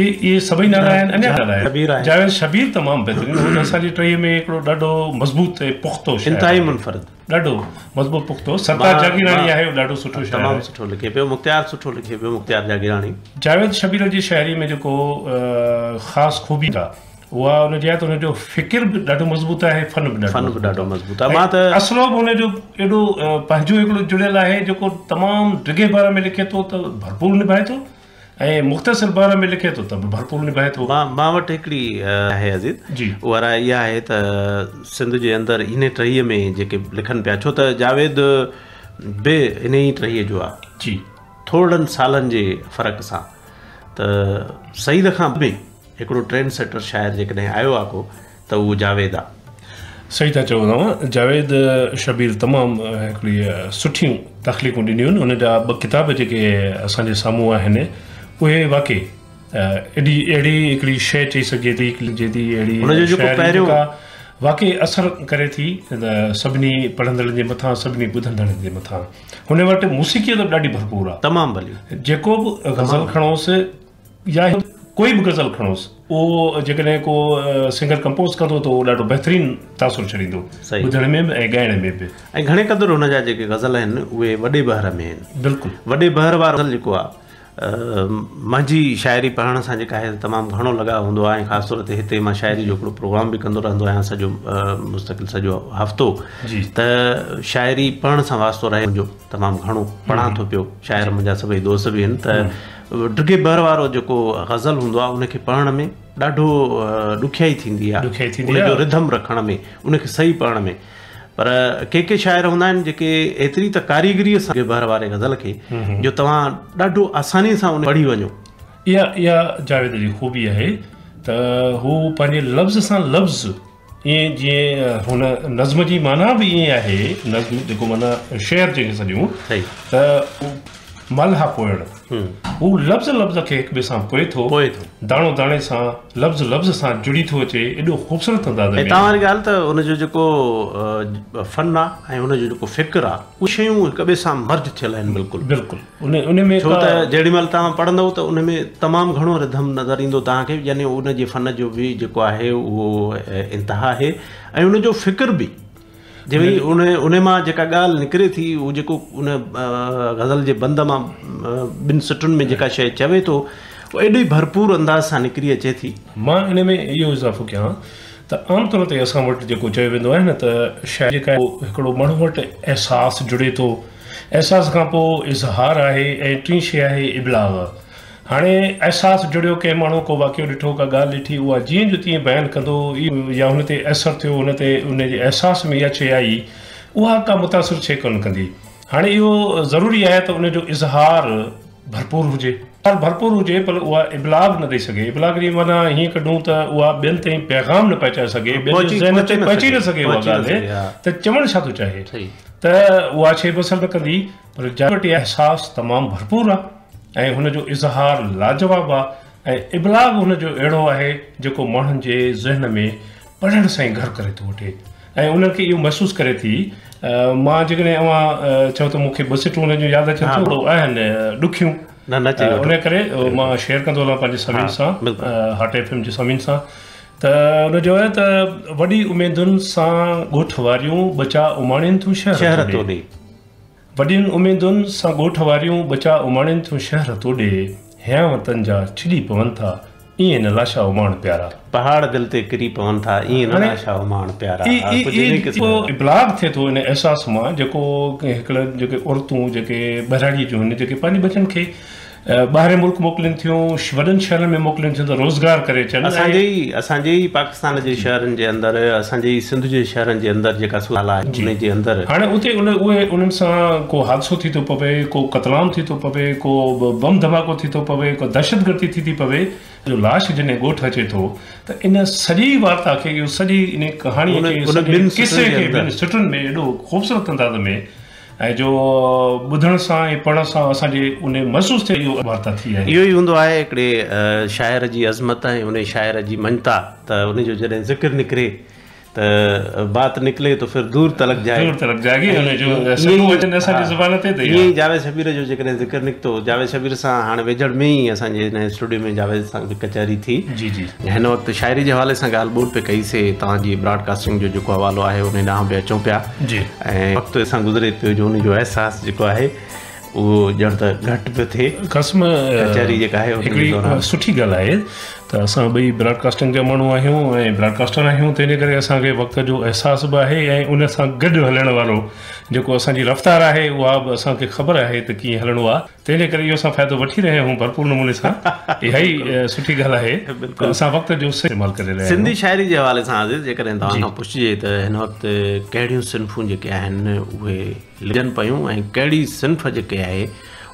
اهي اهي سڀئي نالا آهن اڃا نالا آهن جاويد شبير تمام بهترين هو اسان جي ٽهيء ۾ هڪڙو ڏاڍو مضبوط ۽ پختو شاعر انتهائي منفرد. ڏاڍو مضبوط پختو سرتاج جاگيراڻي آهي اهو ڏاڍو سٺو شاعر تمام سٺو لکي پيو مختيار سٺو لکي پيو مختيار جاگيراڻي. جاويد شبير جي شاعري ۾ جيڪو خاص خوبي آ اها ان جي آهي ته ان جو فڪر به ڏاڍو مضبوط آهي فن به ڏاڍو فن به ڏاڍو مضبوط آهي مان ته اسلوب ان جو ايڏو پنهنجو هڪڙو جڙيل آهي جيڪو تمام ڊگهي بحر ۾ لکي ٿو ته ڀرپور نڀائي ٿو ۽ مختصر بحر ۾ لکي ٿو ته به ڀرپور نڀائي ٿو. مان وٽ هڪڙي آهي عزيز جي. اها راء اها آهي ته سنڌ جي اندر انهي ٽهيء ۾ جيڪي لکن پيا ڇو ته جاويد به انهي ئي ٽهيء جو آهي. جي. ٿورڙن سالن جي فرق سان ته سعيد کان به هڪڙو ٽرينڊ سيٽر شاعر جيڪڏهن آيو آ ڪو ته اهو جاويد آ. صحيح ٿا چئو توهان جاويد شبير تمام هڪڙي سٺيون تخليقون ڏنيون آهن ان جا ٻه ڪتاب جيڪي اسان جي سامهون آهن اهي واقعي ايڏي اهڙي هڪڙي شيء چئي سگهجي ٿي جي ٿي اهڙي ان جو جيڪو پهريون واقعي اثر ڪري ٿي سڀني پڙهندڙن جي مٿان سڀني ٻڌندڙن جي مٿان هن وٽ موسيقي ته ڏاڍي ڀرپور آ تمام ڀلي جيڪو به غزل کڻوس يا ڪوئي به غزل کڻوس اهو جيڪڏهن ڪو سنگر ڪمپوز ڪندو ته اهو ڏاڍو بهترين تاثر ڇڏيندو ٻڌڻ ۾ به ۽ ڳائڻ ۾ به. ۽ گهڻي قدر هن جا جيڪي غزل آهن اهي وڏي بحر ۾ آهن. بلڪل. وڏي بحر وارو غزل جيڪو آهي منهنجي شاعري پڙهڻ سان جيڪا آهي تمام گهڻو لڳاء هوندو آهي ۽ خاص طور تي هتي مان شاعري جو هڪڙو پروگرام به ڪندو رهندو آهيان سڄو مستقل سڄو هفتو ته شاعري پڙهڻ سان واسطو رهي منهنجو تمام گهڻو پڙهان ٿو پيو شاعر منهنجا سڀئي دوست به آهن ته ڊگهي بحر وارو جيڪو غزل هوندو آهي ان کي پڙهڻ ۾ ڏاڍو ڏکيائي ٿيندي آهي ان جو رڌم رکڻ ۾ ان کي صحيح پڙهڻ ۾ پر ڪي ڪي شاعر هوندا آهن جيڪي ايتري ته ڪاريگريء سان ڊگهي بحر واري غزل کي جو توهان ڏاڍو آساني سان ان پڙهي وڃو. اها اها جاويد جي خوبي آهي ته هو پنهنجي لفظ سان لفظ ائين جيئن هن نظم جي معنيٰ به ائين آهي، نظم جيڪو معنيٰ شعر جنهن کي سڏيون ته مالها پوئڻ، هو لفظ لفظ کي هڪ ٻئي سان پوئي ٿو، داڻو داڻي سان، لفظ لفظ سان جڙي ٿو اچي، ايڏو خوبصورت انداز ۾. ۽ توهان واري ڳالهه ته ان جو جيڪو فن آ ۽ ان جو جيڪو فڪر آ، اهي شيون هڪ ٻئي سان مرج ٿيل آهن بلڪل. بلڪل ان ان ۾ ڇو ته جيڏي مهل توهان پڙهندؤ ته ان ۾ تمام گهڻو رڌم نظر ايندو توهان کي، يعني ان جي فن جو به جيڪو آهي اهو انتها آهي ۽ ان جو فڪر به. جنهن ان ان مان جيڪا ڳالهه نڪري ٿي، هو جيڪو ان غزل جي بند مان ٻن سٽن ۾ جيڪا شيء چوي ٿو، اها ايڏي ڀرپور انداز سان نڪري اچي ٿي. مان ان ۾ اهو اضافو ڪيان ته عام طور تي اسان وٽ جيڪو چيو ويندو آهي نه ته شاعري جيڪا آهي هڪڙو ماڻهو وٽ احساس جڙي ٿو، احساس کان پوء اظهار آهي ۽ ٽين شيء آهي ابلاغ. هاڻي احساس جڙيو، ڪنهن ماڻهو ڪو واقعو ڏٺو، ڪا ڳالهه ڏٺي، اها جيئن جو تيئن بيان ڪندو يا هن تي اثر ٿيو، هن تي ان جي احساس ۾ اها شيء آئي، اها ڪا متاثر شيء ڪونه ڪندي. هاڻي اهو ضروري آهي ته ان جو اظهار ڀرپور هجي. اظهار ڀرپور هجي پر اها ابلاغ نه ڏئي سگهي. ابلاغ جي معنيٰ هيئن ڪڍون ته اها ٻين تائين پيغام نه پهچائي سگهي، ٻين جي ذهن تائين پهچي نه سگهي اها ڳالهه ته چوڻ ڇا ٿو چاهي، ته اها شيء به اثر نه ڪندي. پر جاويد وٽ احساس تمام ڀرپور آهي ۽ هن جو اظهار لاجواب آهي ۽ ابلاغ هن جو اهڙو آهي جيڪو ماڻهن جي ذهن ۾ پڙهڻ سان ئي گهر ڪري ٿو وٺي ۽ انهن کي اهو محسوس ڪري ٿي. مان جيڪڏهن اوهان چئو ته مون کي ٻه سٽون هن جون ياد اچن ٿيون، آهن ڏکيون، ان ڪري مان شيئر ڪندو هلان پنهنجي سامعين سان، هاٽ ايف ايم جي سامعين سان، ته ان جو آهي ته وڏي اميدن سان ڳوٺ واريون ٻچا اماڻين ٿيون شهر توڏي. وڏين اميدن سان ڳوٺ واريون ٻچا اماڻين ٿيون شهر توڏي، هيانء تن جا ڇڄي پون ٿا، ائين نه لاشا اماڻ پيارا. پهاڙ دل تي ڪري پون ٿا، ائين نه لاشا اماڻ پيارا. ڪجهه انهي قسم جو. ابلاغ ٿئي ٿو ان احساس مان جيڪو هڪڙن جيڪي عورتون جيڪي ٻهراڙيء جون آهن جيڪي پنهنجي ٻچن کي ٻاهرين ملڪ موڪلين ٿيون، وڏن شهرن ۾ موڪلين ٿيون ته روزگار ڪري اچن. اسان جي ئي اسان جي ئي پاڪستان جي شهرن جي اندر اسان جي ئي سنڌ جي شهرن جي اندر جيڪا صورتحال آهي انهي جي اندر. هاڻي اتي ان اهي انهن سان ڪو حادثو ٿي ٿو پوي، ڪو قتلام ٿي ٿو پوي، ڪو بم ڌماڪو ٿي ٿو پوي، ڪو دهشتگردي ٿي ٿي پوي، جو لاش جڏهن ڳوٺ اچي ٿو ته ان سڄي وارتا کي اهو سڄي ان ڪهاڻي کي سڄي قصي کي ٻن سٽن ۾ ايڏو خوبصورت انداز ۾ ۽ جو ٻڌڻ سان ۽ پڙهڻ سان اسان جي ان محسوس ٿئي اهو وارتا ٿي آهي. اهو ئي هوندو آهي هڪڙي شاعر جي عظمت ۽ انهي شاعر جي مڃتا ته انهي جو جڏهن ذڪر نڪري ته بات نڪلي تو ڦر دور تلڪ جائي. دور تلڪ جائي انهي جو سٽون اچن اسان جي زبان تي ته ائين ئي جاويد شبير جو جيڪڏهن ذڪر نڪتو، جاويد شبير سان هاڻي ويجهڙ ۾ ئي اسان جي هن اسٽوڊيو ۾ جاويد سان به ڪچهري ٿي. جي جي. هن وقت شاعري جي حوالي سان ڳالهه ٻولهه پئي ڪئي سي، توهان جي براڊ ڪاسٽنگ جو جيڪو حوالو آهي انهي ڏانهن به اچون پيا. جي. ۽ وقت اسان گذري پيو جو ان جو احساس جيڪو آهي اهو ڄڻ ته گهٽ پيو ٿئي. قاسم ڪچهري جيڪا آهي ان جي دوران. هڪڙي سٺي ڳالهه آهي ته اسان ٻئي براڊ ڪاسٽنگ جا ماڻهو آهيون ۽ براڊ ڪاسٽر آهيون تنهن جي ڪري اسان کي وقت جو احساس به آهي ۽ ان سان گڏ هلڻ وارو جيڪو اسان جي رفتار آهي اها به اسان کي خبر آهي ته ڪيئن هلڻو آهي. تنهن جي ڪري اهو اسان فائدو وٺي رهيا آهيون ڀرپور نموني سان. اها ئي سٺي ڳالهه آهي ته اسان وقت جو صحيح استعمال ڪري رهيا آهيون. سنڌي شاعري جي حوالي سان عزيز جيڪڏهن توهان کان پڇجي ته هن وقت ڪهڙيون صنفون جيڪي آهن اهي لکجن پيون ۽ ڪهڙي صنف جيڪي آهي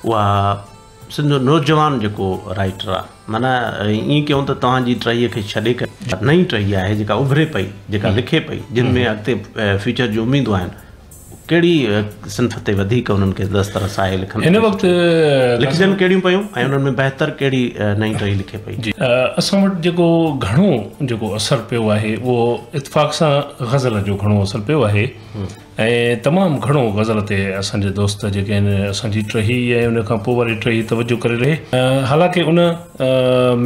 اها سنڌ جو نوجوان جيڪو رائيٽر آهي معنيٰ ائين ڪيون ته توهان جي ٽهيء کي ڇڏي ڪري نئين ٽهي آهي جيڪا اڀري پئي جيڪا لکي پئي جن ۾ اڳتي فيوچر جون اميدون آهن ڪهڙي صنف تي وڌيڪ انهن کي دسترس آهي لکڻ هن وقت لکجن ڪهڙيون پيون ۽ انهن ۾ بهتر ڪهڙي نئين ٽهي لکي پئي؟ جي اسان وٽ جيڪو گهڻو جيڪو اثر پيو آهي اهو اتفاق سان غزل جو گهڻو اثر پيو آهي ۽ تمام گهڻو غزل تي اسان جي دوست جيڪي آهن اسان جي ٽهي ۽ ان کان پوء واري ٽهي توجه ڪري رهي حالانڪه ان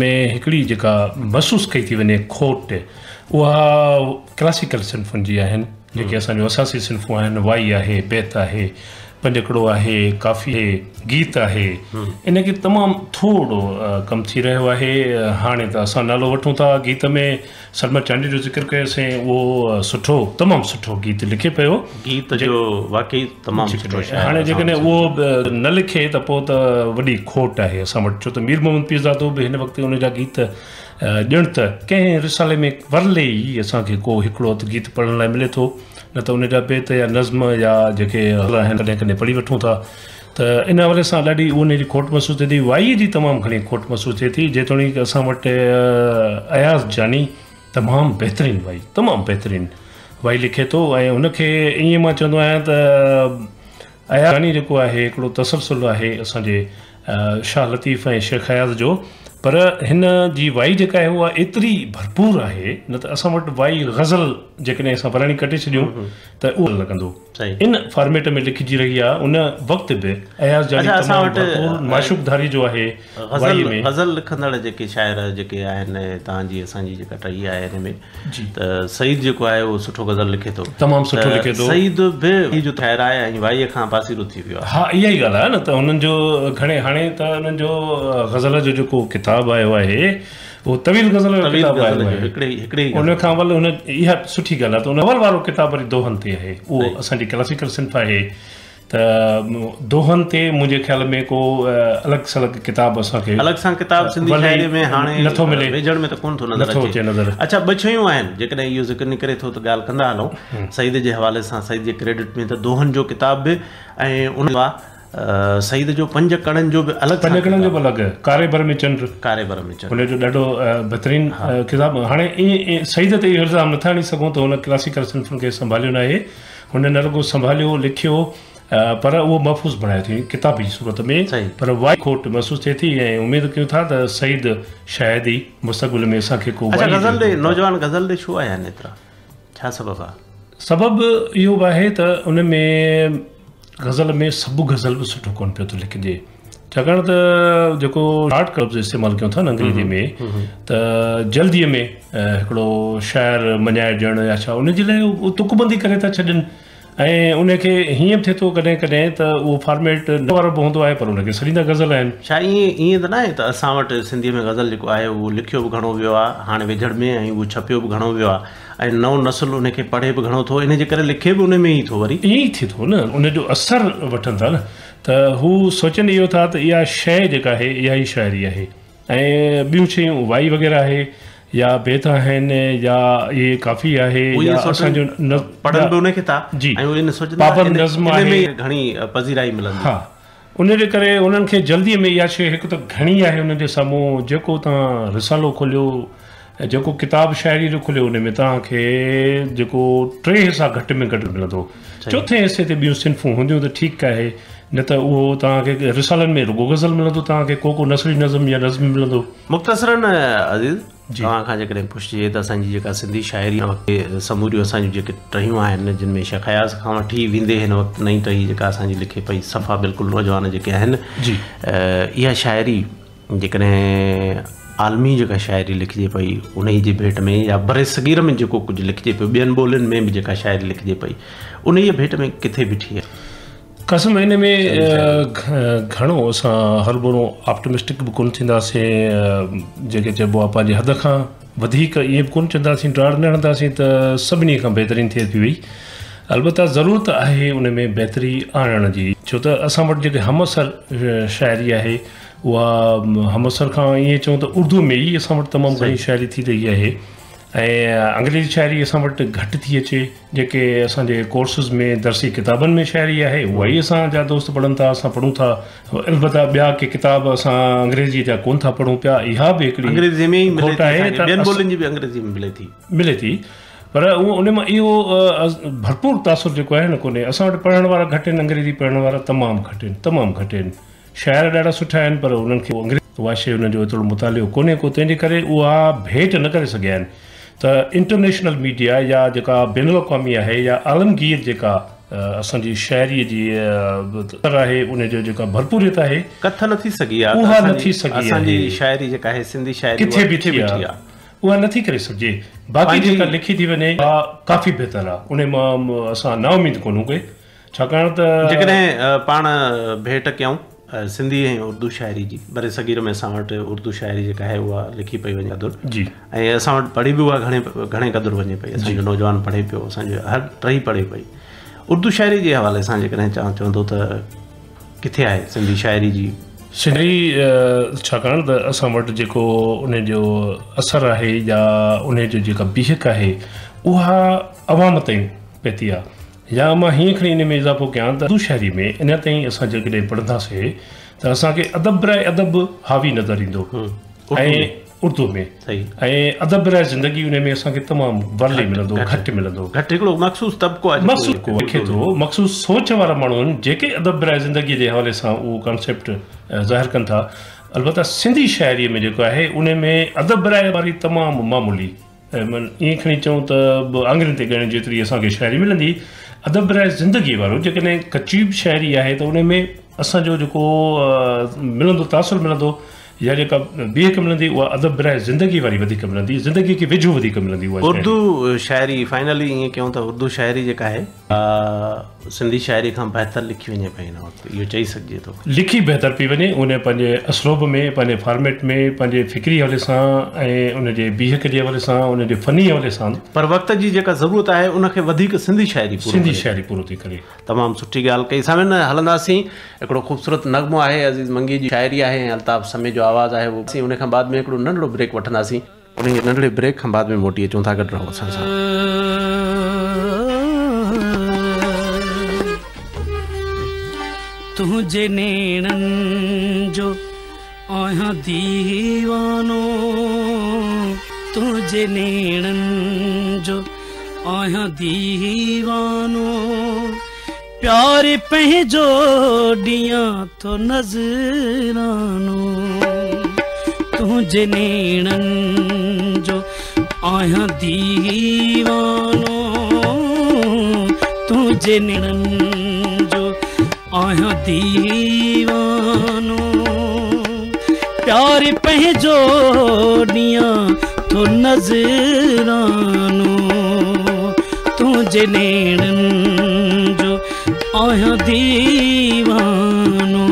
۾ هڪڙي جيڪا محسوس ڪئي ٿي وڃي کوٽ اها ڪلاسيڪل صنفن جي آهن. جيڪي اسان جون اساسي صنفون آهن، وائي آهي، بيت آهي، پنجڪڙو آهي، ڪافي آهي، گيت آهي، ان کي تمام ٿورو ڪم ٿي رهيو آهي. هاڻي ته اسان نالو وٺون ٿا گيت ۾ سرمد چانڊيو جو ذڪر ڪيوسين، اهو سٺو تمام سٺو گيت لکي پيو. گيت جو واقعي تمام سٺو شاعر هاڻي جيڪڏهن اهو به نه لکي ته پوء ته وڏي کوٽ آهي اسان وٽ، ڇو ته مير محمد پيرزادو به هن وقت ان جا گيت ڄڻ ته ڪنهن رسالي ۾ ورلي ئي اسان کي ڪو هڪڙو اڌ گيت پڙهڻ لاء ملي ٿو، نه ته ان جا بيت يا نظم يا جيڪي آهن ڪڏهن ڪڏهن پڙهي وٺون ٿا ته ان حوالي سان ڏاڍي ان جي کوٽ محسوس ٿئي ٿي. وائيء جي تمام گهڻي کوٽ محسوس ٿئي ٿي، جيتوڻيڪ اسان وٽ اياز جاني تمام بهترين وائي، تمام بهترين وائي لکي ٿو ۽ هن کي ائين مان چوندو آهيان ته اياز جاني جيڪو آهي هڪڙو تسلسل آهي اسان جي شاهه لطيف ۽ شيخ اياز جو، پر هن جي وائي جيڪا آهي اها ايتري ڀرپور آهي، نه ته اسان وٽ وائي غزل جيڪڏهن اسان وراڻي ڪٽي ڇڏيون ته اهو لڳندو ان فارميٽ ۾ لکجي رهي آهي. ان وقت به اياز جاني تمام ڀرپور معشوق ڌاريجو آهي وائي ۾. غزل لکندڙ جيڪي شاعر جيڪي آهن توهان جي اسان جي جيڪا ٽهي آهي ان ۾ ته سعيد جيڪو آهي اهو سٺو غزل لکي ٿو، تمام سٺو لکي ٿو. سعيد به وائي جو شاعر آهي ۽ وائيء کان پاسيرو ٿي ويو آهي. ها اها ئي ڳالهه آهي نه ته هنن جو گهڻي هاڻي ته انهن جو غزل جو جيڪو ڪتاب آيو آهي اهو طويل غزل جو ڪتاب آيو آهي. ان کان اول هن اها سٺي ڳالهه آهي ته ان اول وارو ڪتاب وري دوهن تي آهي، اهو اسان جي ڪلاسيڪل صنف آهي ته دوهن تي منهنجي خيال ۾ ڪو الڳ سلڳ ڪتاب اسان کي الڳ سان ڪتاب سنڌي شاعري ۾ هاڻي نٿو ملي، ويجهڙ ۾ ته ڪونه ٿو نظر اچي. اڇا ٻه شيون آهن جيڪڏهن اهو ذڪر نڪري ٿو ته ڳالهه ڪندا هلون سعيد جي حوالي سان، سعيد جي ڪريڊٽ ۾ ته دوهن جو ڪتاب به ۽ ان سعيد جو پنج ڪڻن جو به الڳ پنج ڪڻن جو به الڳ ڪاري بر ۾ چنڊ، ڪاري بر ۾ چنڊ ان جو ڏاڍو بهترين ڪتاب. هاڻي ائين سعيد تي اهو الزام نٿا هڻي سگهون ته هن ڪلاسيڪل صنفن کي سنڀاليو ناهي. هن نه رڳو سنڀاليو، لکيو پر اهو محفوظ بڻايو اٿئي ڪتابي صورت ۾. پر وائي کوٽ محسوس ٿئي ٿي ۽ اميد ڪيون ٿا ته سعيد شايد ئي مستقبل ۾ اسان کي ڪو اڇا غزل ڏي نوجوان غزل ڏي ڇو آيا آهن ايترا؟ ڇا سبب آهي؟ سبب اهو به آهي ته ان ۾ غزل ۾ سڀ غزل به سٺو ڪونه پيو ٿو لکجي، ڇاڪاڻ ته جيڪو شارٽ لفظ استعمال ڪيون ٿا نه انگريزي ۾ ته جلدي ۾ هڪڙو شاعر مڃائجڻ يا ڇا ان جي لاء هو تڪبندي ڪري ٿا ڇڏين ۽ ان کي هيئن به ٿئي ٿو ڪڏهن ڪڏهن ته اهو فارميٽ نه وارو به هوندو آهي پر ان کي سڏيندا غزل آهن. ڇا ائين ته ناهي ته اسان وٽ سنڌيء ۾ غزل جيڪو آهي اهو لکيو به گهڻو ويو آهي هاڻي ويجهڙ ۾ ۽ اهو ڇپيو به گهڻو ويو آهي ۽ نئون نسل ان کي پڙهي به گهڻو ٿو ان جي ڪري لکي به ان ۾ ئي ٿو وري. ائين ئي ٿئي ٿو نه ان جو اثر وٺن ٿا نه ته هو سوچن اهو ٿا ته اها شيء جيڪا آهي اها ئي شاعري آهي ۽ ٻيون شيون وائي وغيره آهي يا بيت آهن يا اهي ڪافي آهي يا اسان جو پڙهن به ان کي ٿا جي ۽ اهي سوچن ٿا پابند نظم آهي ان ۾ گهڻي پذيرائي ملندي. ها ان جي ڪري انهن کي جلدي ۾ اها شيء هڪ ته گهڻي آهي انهن جي سامهون جيڪو توهان رسالو کوليو جيڪو ڪتاب شاعري جو کوليو ان ۾ توهان کي جيڪو ٽي حصا گهٽ ۾ گهٽ ملندو چوٿين حصي تي ٻيون صنفون هونديون ته ٺيڪ آهي نه ته اهو توهان کي رسالن ۾ رڳو غزل ملندو توهان کي ڪو ڪو نثري نظم يا نظم ملندو. مختصراً عزيز توهان کان جيڪڏهن پڇجي ته اسان جي جيڪا سنڌي شاعري هن وقت سموريون اسان جون جيڪي ٽهيون آهن جن ۾ شيخ اياز کان وٺي ويندي هن وقت نئين ٽهي جيڪا اسان جي لکي پئي صفا بلڪل نوجوان جيڪي آهن اها شاعري جيڪڏهن عالمي جيڪا شاعري لکجي پئي انهي جي ڀيٽ ۾ يا برصغير ۾ جيڪو ڪجهه لکجي پيو ٻين ٻولين ۾ به جيڪا شاعري لکجي پئي انهي ڀيٽ ۾ ڪٿي بيٺي آهي؟ قاسم ان ۾ گهڻو اسان هرڀرو آپٽمسٽڪ به ڪونه ٿينداسين جيڪي چئبو آهي پنهنجي حد کان وڌيڪ ائين به ڪونه چونداسين ڊاڙ نه هڻنداسين ته سڀني کان بهترين ٿئي ٿي وئي البته ضرورت آهي ان ۾ بهتري آڻڻ جي ڇو ته اسان وٽ جيڪي همعصر شاعري آهي اها همعصر کان ائين چئون ته اردو ۾ ئي اسان وٽ تمام گهڻي شاعري ٿي رهي آهي ۽ انگريزي شاعري اسان وٽ گهٽ ٿي اچي جيڪي اسان جي ڪورسز ۾ درسي ڪتابن ۾ شاعري آهي اها ئي اسان جا دوست پڙهن ٿا اسان پڙهون ٿا البته ٻيا ڪي ڪتاب اسان انگريزي جا ڪون ٿا پڙهون پيا اها به هڪڙي انگريزي ۾ ئي ملي ٿي اسان کي ٻين ٻولين جي به انگريزي ۾ ملي ٿي ملي ٿي پر اهو ان مان اهو ڀرپور تاثر جيڪو آهي نه ڪونهي اسان وٽ پڙهڻ وارا گهٽ آهن انگريزي پڙهڻ وارا تمام گهٽ آهن تمام گهٽ آهن شاعر ڏاڍا سٺا آهن پر انهن کي انگريزي اها شيء انهن جو ايترو مطالعو ڪونهي ڪو تنهن جي ڪري اها ڀيٽ نه ڪري سگهيا آهن ته انٽرنيشنل ميڊيا يا جيڪا بين الاقوامي آهي يا عالمگير جيڪا اسان جي شاعريء جي اثر آهي ان جو جيڪا ڀرپوريت آهي ڪٿ نه ٿي سگهي آهي اها نه ٿي سگهي اسان جي شاعري جيڪا آهي سنڌي شاعري ڪٿي بيٺي آهي اها نه ٿي ڪري سگهجي باقي جيڪا لکي ٿي وڃي اها ڪافي بهتر آهي ان مان اسان نااميد ڪونهون ڪي ڇاڪاڻ ته. جيڪڏهن پاڻ ڀيٽ ڪيون سنڌي ۽ اردو شاعري جي، برصغير ۾ اسان وٽ اردو شاعري جيڪا آهي اها لکي پئي وڃي قدر جي ۽ اسان وٽ پڙهي به اها گهڻي گهڻي قدر وڃي پئي اسان جو نوجوان پڙهي پيو اسان جو هر ٽهي پڙهي پئي اردو شاعري جي حوالي سان جيڪڏهن چوان چوندو ته ڪٿي آهي سنڌي شاعري جي سنڌي ڇاڪاڻ ته اسان وٽ جيڪو ان جو اثر آهي يا ان جو جيڪا بيهڪ آهي اها عوام تائين پهتي آهي يا مان هيئن کڻي ان ۾ اضافو ڪيان ته اردو شاعري ۾ اڃا تائين اسان جيڪڏهن پڙهنداسين ته اسان کي ادب براء ادب حاوي نظر ايندو ۽ उर्दू में ऐं अदब राय ज़िंदगी उन में असांखे तमामु वरली मिलंदो, घटि मिलंदो। घटि हिकिड़ो मख़सूस तबिको आहे, मख़सूस लिखे थो, मख़सूस सोच वारा माण्हू आहिनि जेके अदब राय ज़िंदगीअ जे हवाले सां उहो कॉन्सेप्ट ज़ाहिर कनि था। अलबत्ता सिंधी शाइरीअ में जेको आहे उन में अदब राय वारी तमामु मामूली, ईअं खणी चऊं त आङुरियुनि ते ॻणण जेतिरी असांखे शाइरी मिलंदी। अदब राय ज़िंदगी वारो जेकॾहिं कची बि शाइरी आहे त उन में असांजो जेको मिलंदो तासुर मिलंदो या जेका बीहक मिलंदी उहा अदब राय ज़िंदगी वारी वधीक मिलंदी, ज़िंदगी खे वेझो वधीक मिलंदी उहा उर्दू शाइरी। फाइनली ईअं कयूं त उर्दू शाइरी जेका आहे सिंधी शाइरी खां बहितर लिखी वञे पई हिन वक़्तु, इहो चई सघिजे थो। लिखी बहितर पई वञे, उन पंहिंजे असलूब में, पंहिंजे फॉर्मेट में, पंहिंजे फ़िक्री हवाले सां ऐं उनजे बीहक जे हवाले सां, उनजे फ़नी हवाले सां। पर वक़्त जी जेका ज़रूरत आहे उनखे वधीक सिंधी शाइरी पूरो थी करे। तमामु सुठी ॻाल्हि कई। सामिन हलंदासीं, हिकिड़ो ख़ूबसूरत नग़मो आहे, अज़ीज़ मंगी जी शाइरी आहे ऐं अल्ताफ़ समे जो आवाज़ आहे उहो। उन खां बाद में हिकिड़ो नंढड़ो ब्रेक वठंदासीं, उन नंढड़े ब्रेक खां बाद में मोटी अचूं था। गॾु रहो असां सां। तुंहिंजे नेणनि जो आहियां दीवानो, तुंहिंजे नेणनि जो आहियां दीवानो, प्यार पंहिंजो ॾियां थो नज़रानो, तुंहिंजे नेणनि जो आहियां दीवानो, तुंहिंजे नेणनि जो आहियां दीवानो, प्यार पंहिंजो ॾियां थो नज़रानो, तुंहिंजे नेणनि जो आहियां दीवानो।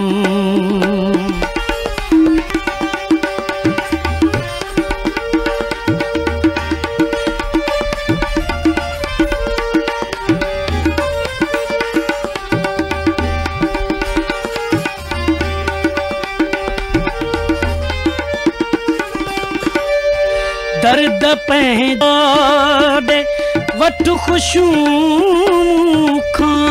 दर्द पंहिंजा ॾे वठि ख़ुशियूं मूंखां,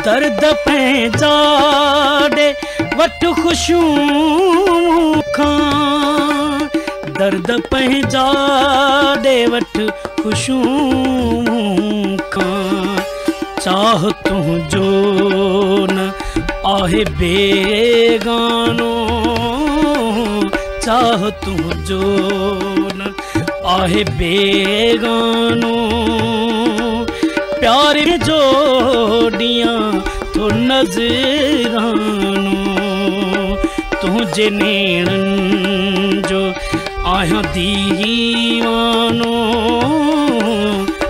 दर्द पंहिंजा ॾे वठि ख़ुशियूं मूंखां, दर्द पंहिंजा ॾे वठि ख़ुशियूं मूंखां, चाह तुंहिंजो न आहे बेगानो, चाह तुंहिंजो न आहे बेगानो, प्यार जो ॾियां थो नज़रानो, तुंहिंजे नेणनि जो आहियां दीवानो,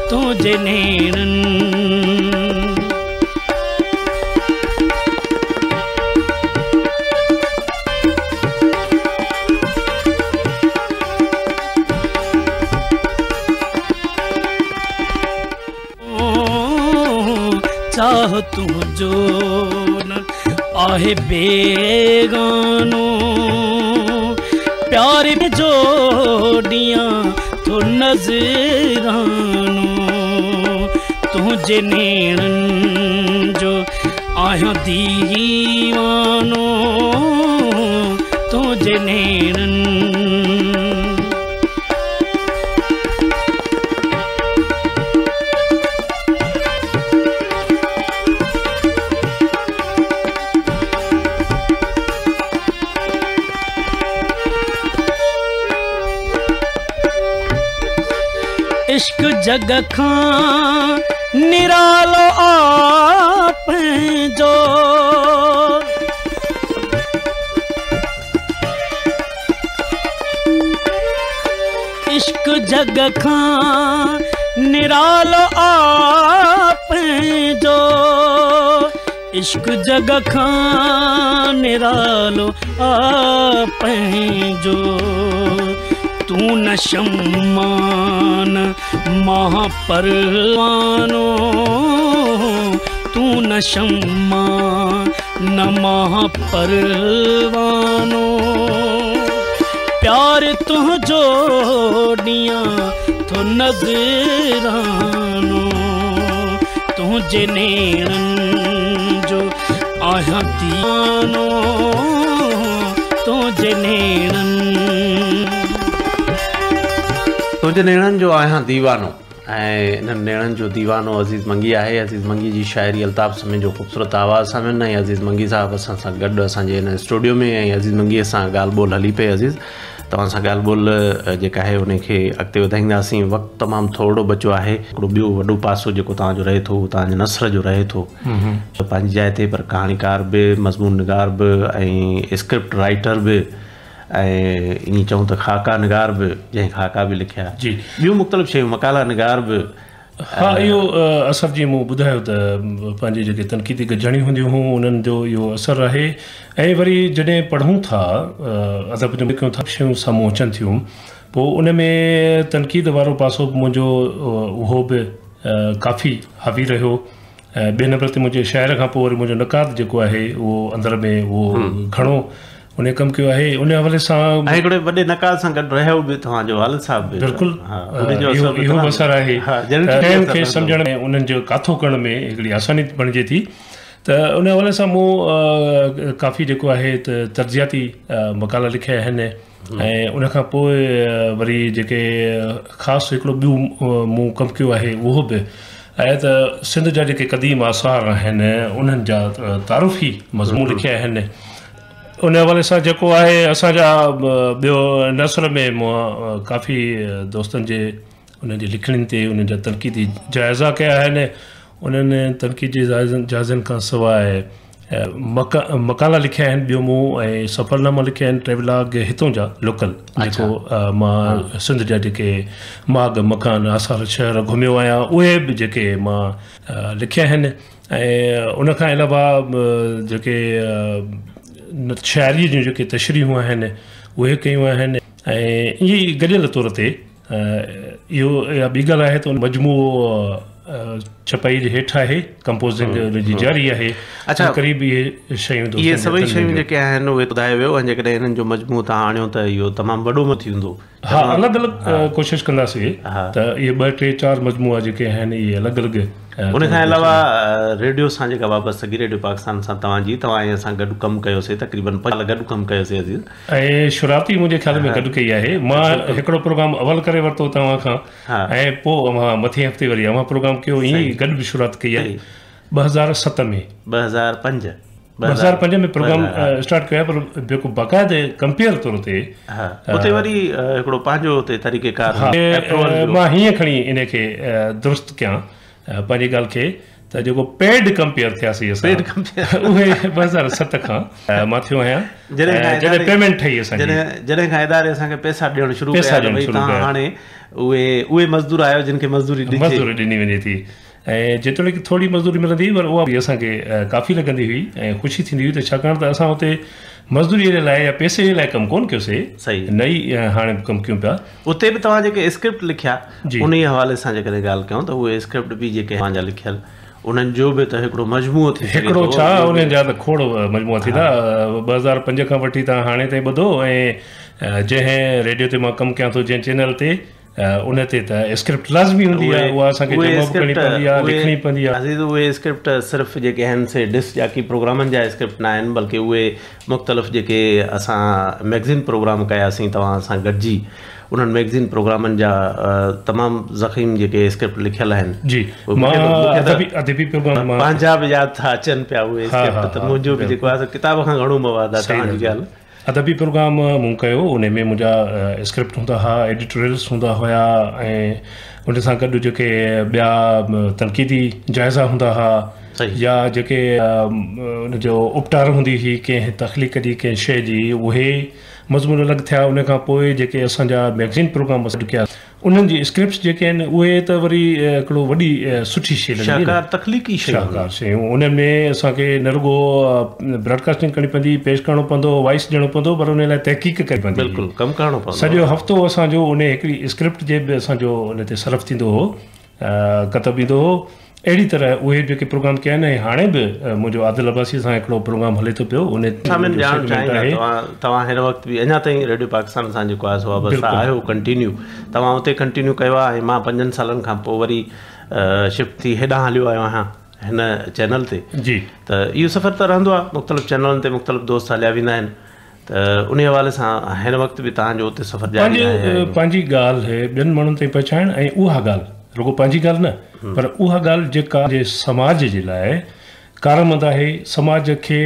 तुंहिंजे नेणनि। चाह तुंहिंजो न आहे बेगानो, प्यार जो ॾियां थो नज़रानो, तुंहिंजे नेणनि जो आहियां दीवानो, तुंहिंजे नेणनि। इश्क जग खां निरालो आ पंहिंजो, इश्क जग खां निरालो आ पंहिंजो, इश्क जग खां निरालो आ पंहिंजो, तूं न शम्मान मां परवानो, तूं न शम्मा न मां परवानो, प्यार तुंहिंजो ॾियां थो नज़रानो, तुंहिंजे नेणनि जो आहियां दीवानो, तुंहिंजे नेणनि। तुंहिंजे नेणनि जो आहियां दीवानो ऐं इन्हनि नेणनि जो दीवानो अज़ीज़ मंगी आहे। अज़ीज़ मंगी जी शाइरी अल्ताफ़ समे जो ख़ूबसूरत आवाज़ सामिल ऐं अज़ीज़ मंगी साहिबु असां सां गॾु असांजे हिन स्टूडियो में ऐं अज़ीज़ मंगीअ सां ॻाल्हि ॿोल हली पई। अज़ीज़, तव्हां सां ॻाल्हि ॿोल जेका आहे उनखे अॻिते वधाईंदासीं। वक़्तु तमामु थोरो बचियो आहे। हिकिड़ो ॿियो वॾो पासो जेको तव्हांजो रहे थो उहो तव्हांजे नसर जो रहे थो पंहिंजी जाइ ते, पर कहाणीकार बि, मज़मून निगार बि ऐं स्क्रिप्ट राइटर बि ऐं ईअं चऊं त खाका निगार बि, जंहिं खाका बि लिखिया जी, ॿियूं मुख़्तलिफ़ शयूं, मकाला निगार बि। हा, इहो असर जीअं मूं ॿुधायो त पंहिंजी जेके तनक़ीदी गॾिजाणियूं हूंदियूं हुयूं उन्हनि जो इहो असरु आहे। ऐं वरी जॾहिं पढ़ूं था अदब जो कयूं था, शयूं साम्हूं अचनि थियूं, पोइ उन में तनक़ीद वारो पासो बि मुंहिंजो उहो बि काफ़ी हावी रहियो। ऐं ॿिए नंबर ते मुंहिंजे शाइर खां पोइ वरी मुंहिंजो नक़ाद जेको आहे उहो अंदरि में उहो घणो उन कमु कयो आहे। उन हवाले सां ऐं हिकिड़े वॾे नक़ाद सां गॾु रहियो बि तव्हांजो वालिद साहिबु बि, बिल्कुलु इहो बि असरु आहे। शयुनि खे सम्झण में, उन्हनि जो काथो करण में हिकिड़ी आसानी बणिजे थी। त उन हवाले सां मूं काफ़ी जेको आहे त तर्जियाती मक़ाला लिखिया आहिनि। ऐं उन खां पोइ वरी जेके ख़ासि हिकिड़ो ॿियो मूं कमु कयो आहे उहो बि आहे त सिंध जा जेके क़दीम आसार आहिनि उन्हनि जा तारुफ़ी मज़मून लिखिया आहिनि। उन हवाले सां जेको आहे असांजा ॿियो नसर में मां काफ़ी दोस्तनि जे उन्हनि जी लिखणियुनि ते उन्हनि जा तनक़ीदी जाइज़ा कया आहिनि। उन्हनि तनक़ीदी जाइज़नि खां सवाइ मक़ाला लिखिया आहिनि ॿियो मूं ऐं सफ़रनामा लिखिया आहिनि, ट्रेवलाग हितां जा लोकल जेको मां सिंध जा जेके माग मकान आसार शहर घुमियो आहियां उहे बि जेके मां लिखिया आहिनि। ऐं उन खां अलावा जेके शाइरीअ जूं जेके तशरीहूं आहिनि उहे कयूं आहिनि। ऐं ईअं ई गॾियल तौर ते इहो इहा ॿी ॻाल्हि आहे त मजमूओ छपाई जे हेठि आहे, कंपोज़िंग हुनजी जारी आहे। अच्छा, क़रीब इहे शयूं इहे सभई शयूं जेके आहिनि उहे ॿुधायो वियो ऐं जेकॾहिं हिननि जो मजमूओ तव्हां आणियो त इहो तमामु वॾो थींदो। हा, अलॻि अलॻि कोशिशि कंदासीं त इहे 2 3 4 मजमूआ जेके आहिनि इहे अलॻि अलॻि। उन खां अलावा रेडियो सां जेका वाबस्तगी रेडियो पाकिस्तान सां तव्हांजी, तव्हां ऐं असां गॾु कमु कयोसीं, तक़रीबन 5 साल गॾु कमु कयोसीं अज़ीज़। ऐं शुरुआती मुंहिंजे ख़्याल में गॾु कई आहे। मां हिकिड़ो प्रोग्राम अवल करे वरितो तव्हां खां ऐं पोइ अव्हां मथे हफ़्ते वरी अव्हां प्रोग्राम कयो, ईअं ई गॾु बि शुरुआत कई आहे 2007 में, 2005 में प्रोग्राम स्टार्ट कयो आहे, पर जेको बाक़ाइदे कंपेयर तौर ते उते वरी हिकिड़ो पंहिंजो उते तरीक़ेकार। मां हीअं खणी इन खे दुरुस्त कयां पंहिंजी ॻाल्हि खे त जेको पेड कंपेयर थियासीं असां, पेड कंपेयर उहे 2007 खां मां थियो आहियां, जॾहिं पेमेंट ठही असांजी, जॾहिं खां इदारे असांखे पैसा ॾियणु शुरू कया त भई तव्हां हाणे उहे उहे मज़दूर आहियो जिन खे मज़दूरी ॾिनी वञे थी। ऐं जेतोणीक थोरी मज़दूरी मिलंदी हुई पर उहा बि असांखे काफ़ी लॻंदी हुई ऐं ख़ुशी थींदी हुई त छाकाणि त असां उते मज़दूरीअ जे लाइ या पैसे जे लाइ कमु कोन कयोसीं, सही न ई हाणे बि कमु कयूं पिया। उते बि तव्हां जेके स्क्रिप्ट लिखिया उन हवाले सां जेकॾहिं ॻाल्हि कयूं त उहे स्क्रिप्ट बि जेके पंहिंजा लिखियल उन्हनि जो बि त हिकिड़ो मजमूओ थी हिकिड़ो छा उन्हनि जा त खोड़ मजमूआ थींदा। 2005 खां वठी तव्हां हाणे ताईं ॿुधो ऐं जंहिं रेडियो ते मां कमु कयां थो, जंहिं चैनल ते, उन ते त स्क्रिप्ट लाज़मी हूंदी आहे, उहा असांखे जमा बि करणी पवंदी आहे, लिखणी पवंदी आहे। अज़ीज़, उहे स्क्रिप्ट सिर्फ़ जेके आहिनि से डिस्क जाकी प्रोग्रामनि जा स्क्रिप्ट न आहिनि, बल्कि उहे मुख़्तलिफ़ जेके असां मैगज़ीन प्रोग्राम कयासीं तव्हां सां गॾिजी, उन्हनि मैगज़ीन प्रोग्रामनि जा तमामु ज़ख़ीम जेके स्क्रिप्ट लिखियल आहिनि। जी, मां अदबी प्रोग्राम पंहिंजा बि यादि था अचनि पिया उहे स्क्रिप्ट, त मुंहिंजो बि जेको आहे किताब खां घणो मवादु आहे तव्हांजी ॻाल्हि। अदबी प्रोग्राम मूं कयो, उन में मुंहिंजा स्क्रिप्ट हूंदा हुआ, एडिटोरियल्स हूंदा हुआ ऐं उन सां गॾु जेके ॿिया तनक़ीदी जाइज़ा हूंदा हुआ या जेके उनजो उपटार हूंदी हुई कंहिं तख़लीक़ जी, कंहिं शइ जी, उहे मज़मून अलॻि थिया। उन खां पोइ जेके असांजा मैगज़ीन प्रोग्राम असां कया उन्हनि जी स्क्रिप्ट जेके आहिनि उहे त वरी हिकिड़ो वॾी सुठी शइ लॻी, शाहकार तख़लीक़ी शाहकार शयूं। उन में असांखे न रुॻो ब्रॉडकास्टिंग करणी पवंदी, पेश करिणो पवंदो, वॉइस ॾियणो पवंदो, पर उन लाइ तहक़ीक़ करणी पवंदी, बिल्कुलु कमु करिणो पवंदो। सॼो हफ़्तो असांजो उन हिकिड़ी स्क्रिप्ट जे बि असांजो उन ते सरफ़ थींदो हो, कतब ईंदो हो। अहिड़ी तरह उहे जेके प्रोग्राम कया आहिनि ऐं हाणे बि मुंहिंजो आदिल अब्बासी सां हिकिड़ो प्रोग्राम हले थो पियो उन ॼाण चाहिंदा तव्हां हिन वक़्तु बि अञा ताईं रेडियो पाकिस्तान सां जेको आहे सो वाबस्ता आहियो कंटिन्यू तव्हां उते कंटिन्यू कयो आहे ऐं मां 5 सालनि खां पोइ वरी शिफ्ट थी हेॾां हलियो आयो आहियां हिन चैनल ते जी। त इहो सफ़र त रहंदो आहे, मुख़्तलिफ़ चैनलनि ते मुख़्तलिफ़ दोस्त हलिया वेंदा आहिनि, त उन हवाले सां हिन वक़्तु बि तव्हांजो उते सफ़र जारी आहे। पंहिंजी ॻाल्हि ॿियनि माण्हुनि ताईं पहुचाइण ऐं उहा ॻाल्हि रुगो पंहिंजी ॻाल्हि न पर उहा ॻाल्हि जेका समाज जे लाइ कारआमद आहे, समाज खे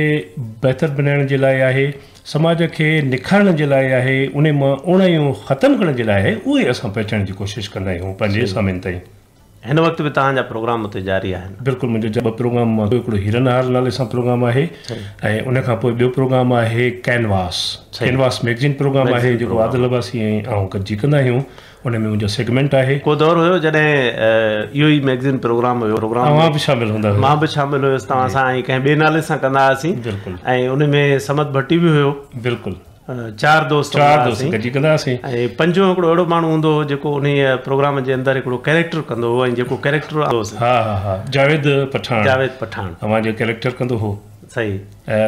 बहितर बनाइण जे लाइ आहे, समाज खे निखारण जे लाइ आहे, उन मां ओणायूं ख़तमु करण जे लाइ आहे, उहे असां पहुचाइण जी कोशिशि कंदा आहियूं पंहिंजे सामियुनि ताईं। हिन वक़्तु बि तव्हांजा प्रोग्राम उते जारी आहिनि? बिल्कुलु, मुंहिंजो ॿ प्रोग्राम, हिकिड़ो हीरन हार नाले सां प्रोग्राम आहे ऐं उन खां पोइ ॿियो प्रोग्राम आहे कैनवास, कैनवास मैगज़ीन प्रोग्राम आहे जेको आदिल अब्बासी ऐं आउं गॾिजी कंदा आहियूं, उन में मुंहिंजो सेगमेंट आहे। को दौर हुयो जॾहिं इहो ई मैगज़ीन प्रोग्राम हुयो, प्रोग्राम तव्हां बि शामिल हूंदा हुआ? मां बि शामिल हुयुसि तव्हां सां ऐं कंहिं ॿिए नाले सां कंदा हुआसीं। बिल्कुलु, ऐं उन में समद भट्टी बि हुयो। बिल्कुलु, चार दोस्त गॾिजी कंदा हुआसीं ऐं पंजो हिकिड़ो अहिड़ो माण्हू हूंदो हो जेको उन प्रोग्राम जे अंदरि हिकिड़ो कैरेक्टर कंदो हो ऐं जेको कैरेक्टर हा हा हा जावेद पठान, जावेद पठान अव्हांजो कैरेक्टर कंदो हो। सही,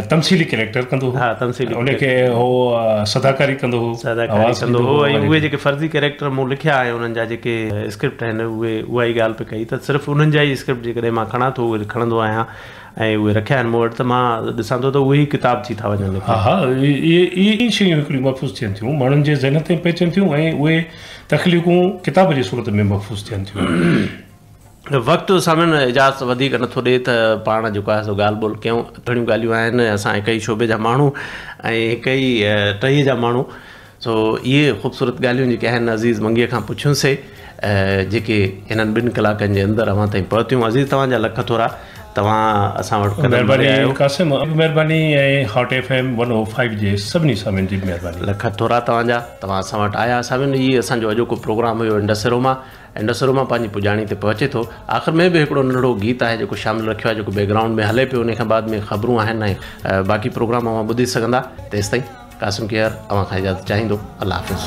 तमसीली कैरेक्टर कंदो हो। हा, तमसीली, उनखे हो सदाकारी कंदो हो, सदाकारी कंदो हो ऐं उहे जेके फ़र्ज़ी कैरेक्टर मूं लिखिया ऐं उन्हनि जा जेके स्क्रिप्ट आहिनि उहे उहा ई ॻाल्हि पे कई त सिर्फ़ु उन्हनि जा ई स्क्रिप्ट जेकॾहिं मां खणां थो उहे खणंदो आहियां ऐं उहे रखिया आहिनि मूं वटि त मां ॾिसां थो त उहे ई किताब थी था वञनि। हा हा, इहे शयूं हिकिड़ियूं महफ़ूज़ थियनि थियूं, माण्हुनि जे ज़हन ताईं पहुचनि थियूं ऐं उहे तख़लीक़ूं किताब जी सूरत में महफ़ूज़ थियनि थियूं। वक़्तु सामिन इजाज़त वधीक नथो ॾिए त पाण जेको आहे सो ॻाल्हि ॿोल कयूं। घणियूं ॻाल्हियूं आहिनि, असां हिक ई शोबे जा माण्हू ऐं हिक ई टहीअ जा माण्हू, सो इहे ख़ूबसूरत ॻाल्हियूं जेके आहिनि अज़ीज़ मंगीअ खां पुछियूंसीं जेके हिननि 2 कलाकनि जे अंदरि अव्हां ताईं पहुतियूं। अज़ीज़ तव्हांजा लख थोरा, तव्हां असां वटि महिरबानी। कासिम महिरबानी ऐं हॉट FM 105 जे सभिनी सामियुनि जी महिरबानी। लख थोरा तव्हांजा, तव्हां असां वटि आया। सामियुनि, इहो असांजो अॼोको प्रोग्राम हुयो इंडसरोमा। इंडसरोमा पंहिंजी पुॼाणी ते पहुचे थो। आख़िर में बि हिकिड़ो नंढड़ो गीत आहे जेको शामिल रखियो आहे, जेको बैकग्राउंड में हले पियो, उन खां बाद में ख़बरूं आहिनि ऐं बाक़ी प्रोग्राम अव्हां ॿुधी सघंदा। तेसि ताईं कासिम केयर अव्हां खां इजाज़त चाहींदो। अलाह हाफ़िज़।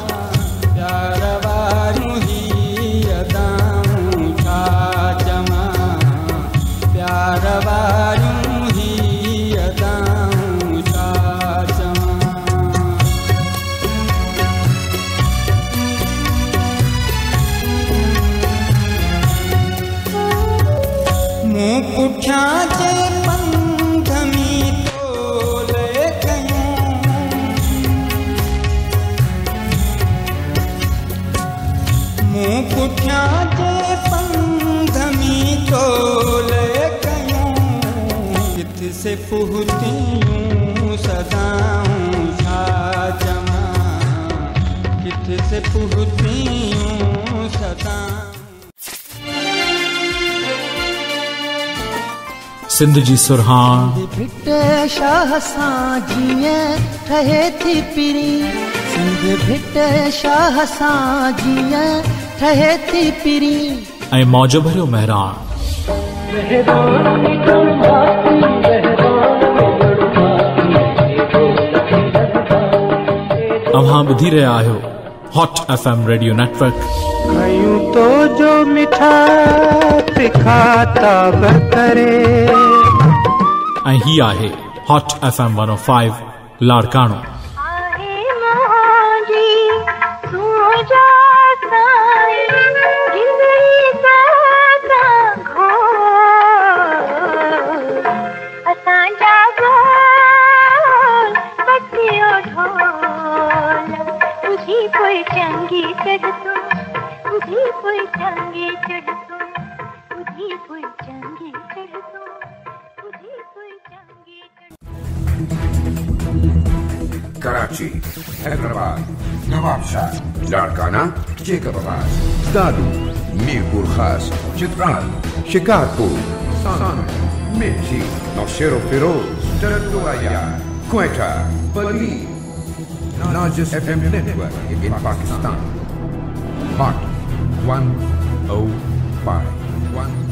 से पुहतियूं सदाऊं छा चवां, किथे से पुहतियूं सदाऊं। सिंध जी सुरहाण भिट शाह सां जीअं ठहे थी पिरीं, सिंध भिट शाह सां जीअं ठहे थी पिरीं ऐं मौज भरियो मेहराण। अव्हां ॿुधी रहिया आहियो हॉट FM radio network. खयूं तो जो मिठा तिखा ताब करे ऐं ही आहे hot FM 105 Larkana. Karachi, Hyderabad, Nawabshah, Larkana, Jacobabad, Dadu, Mirpur Khas, Chitral, Shikarpur, San, Mirchi, Naushahro Feroze, Tando Allahyar, Quetta, Bali. Largest FM network in Pakistan. Hot 105. 105.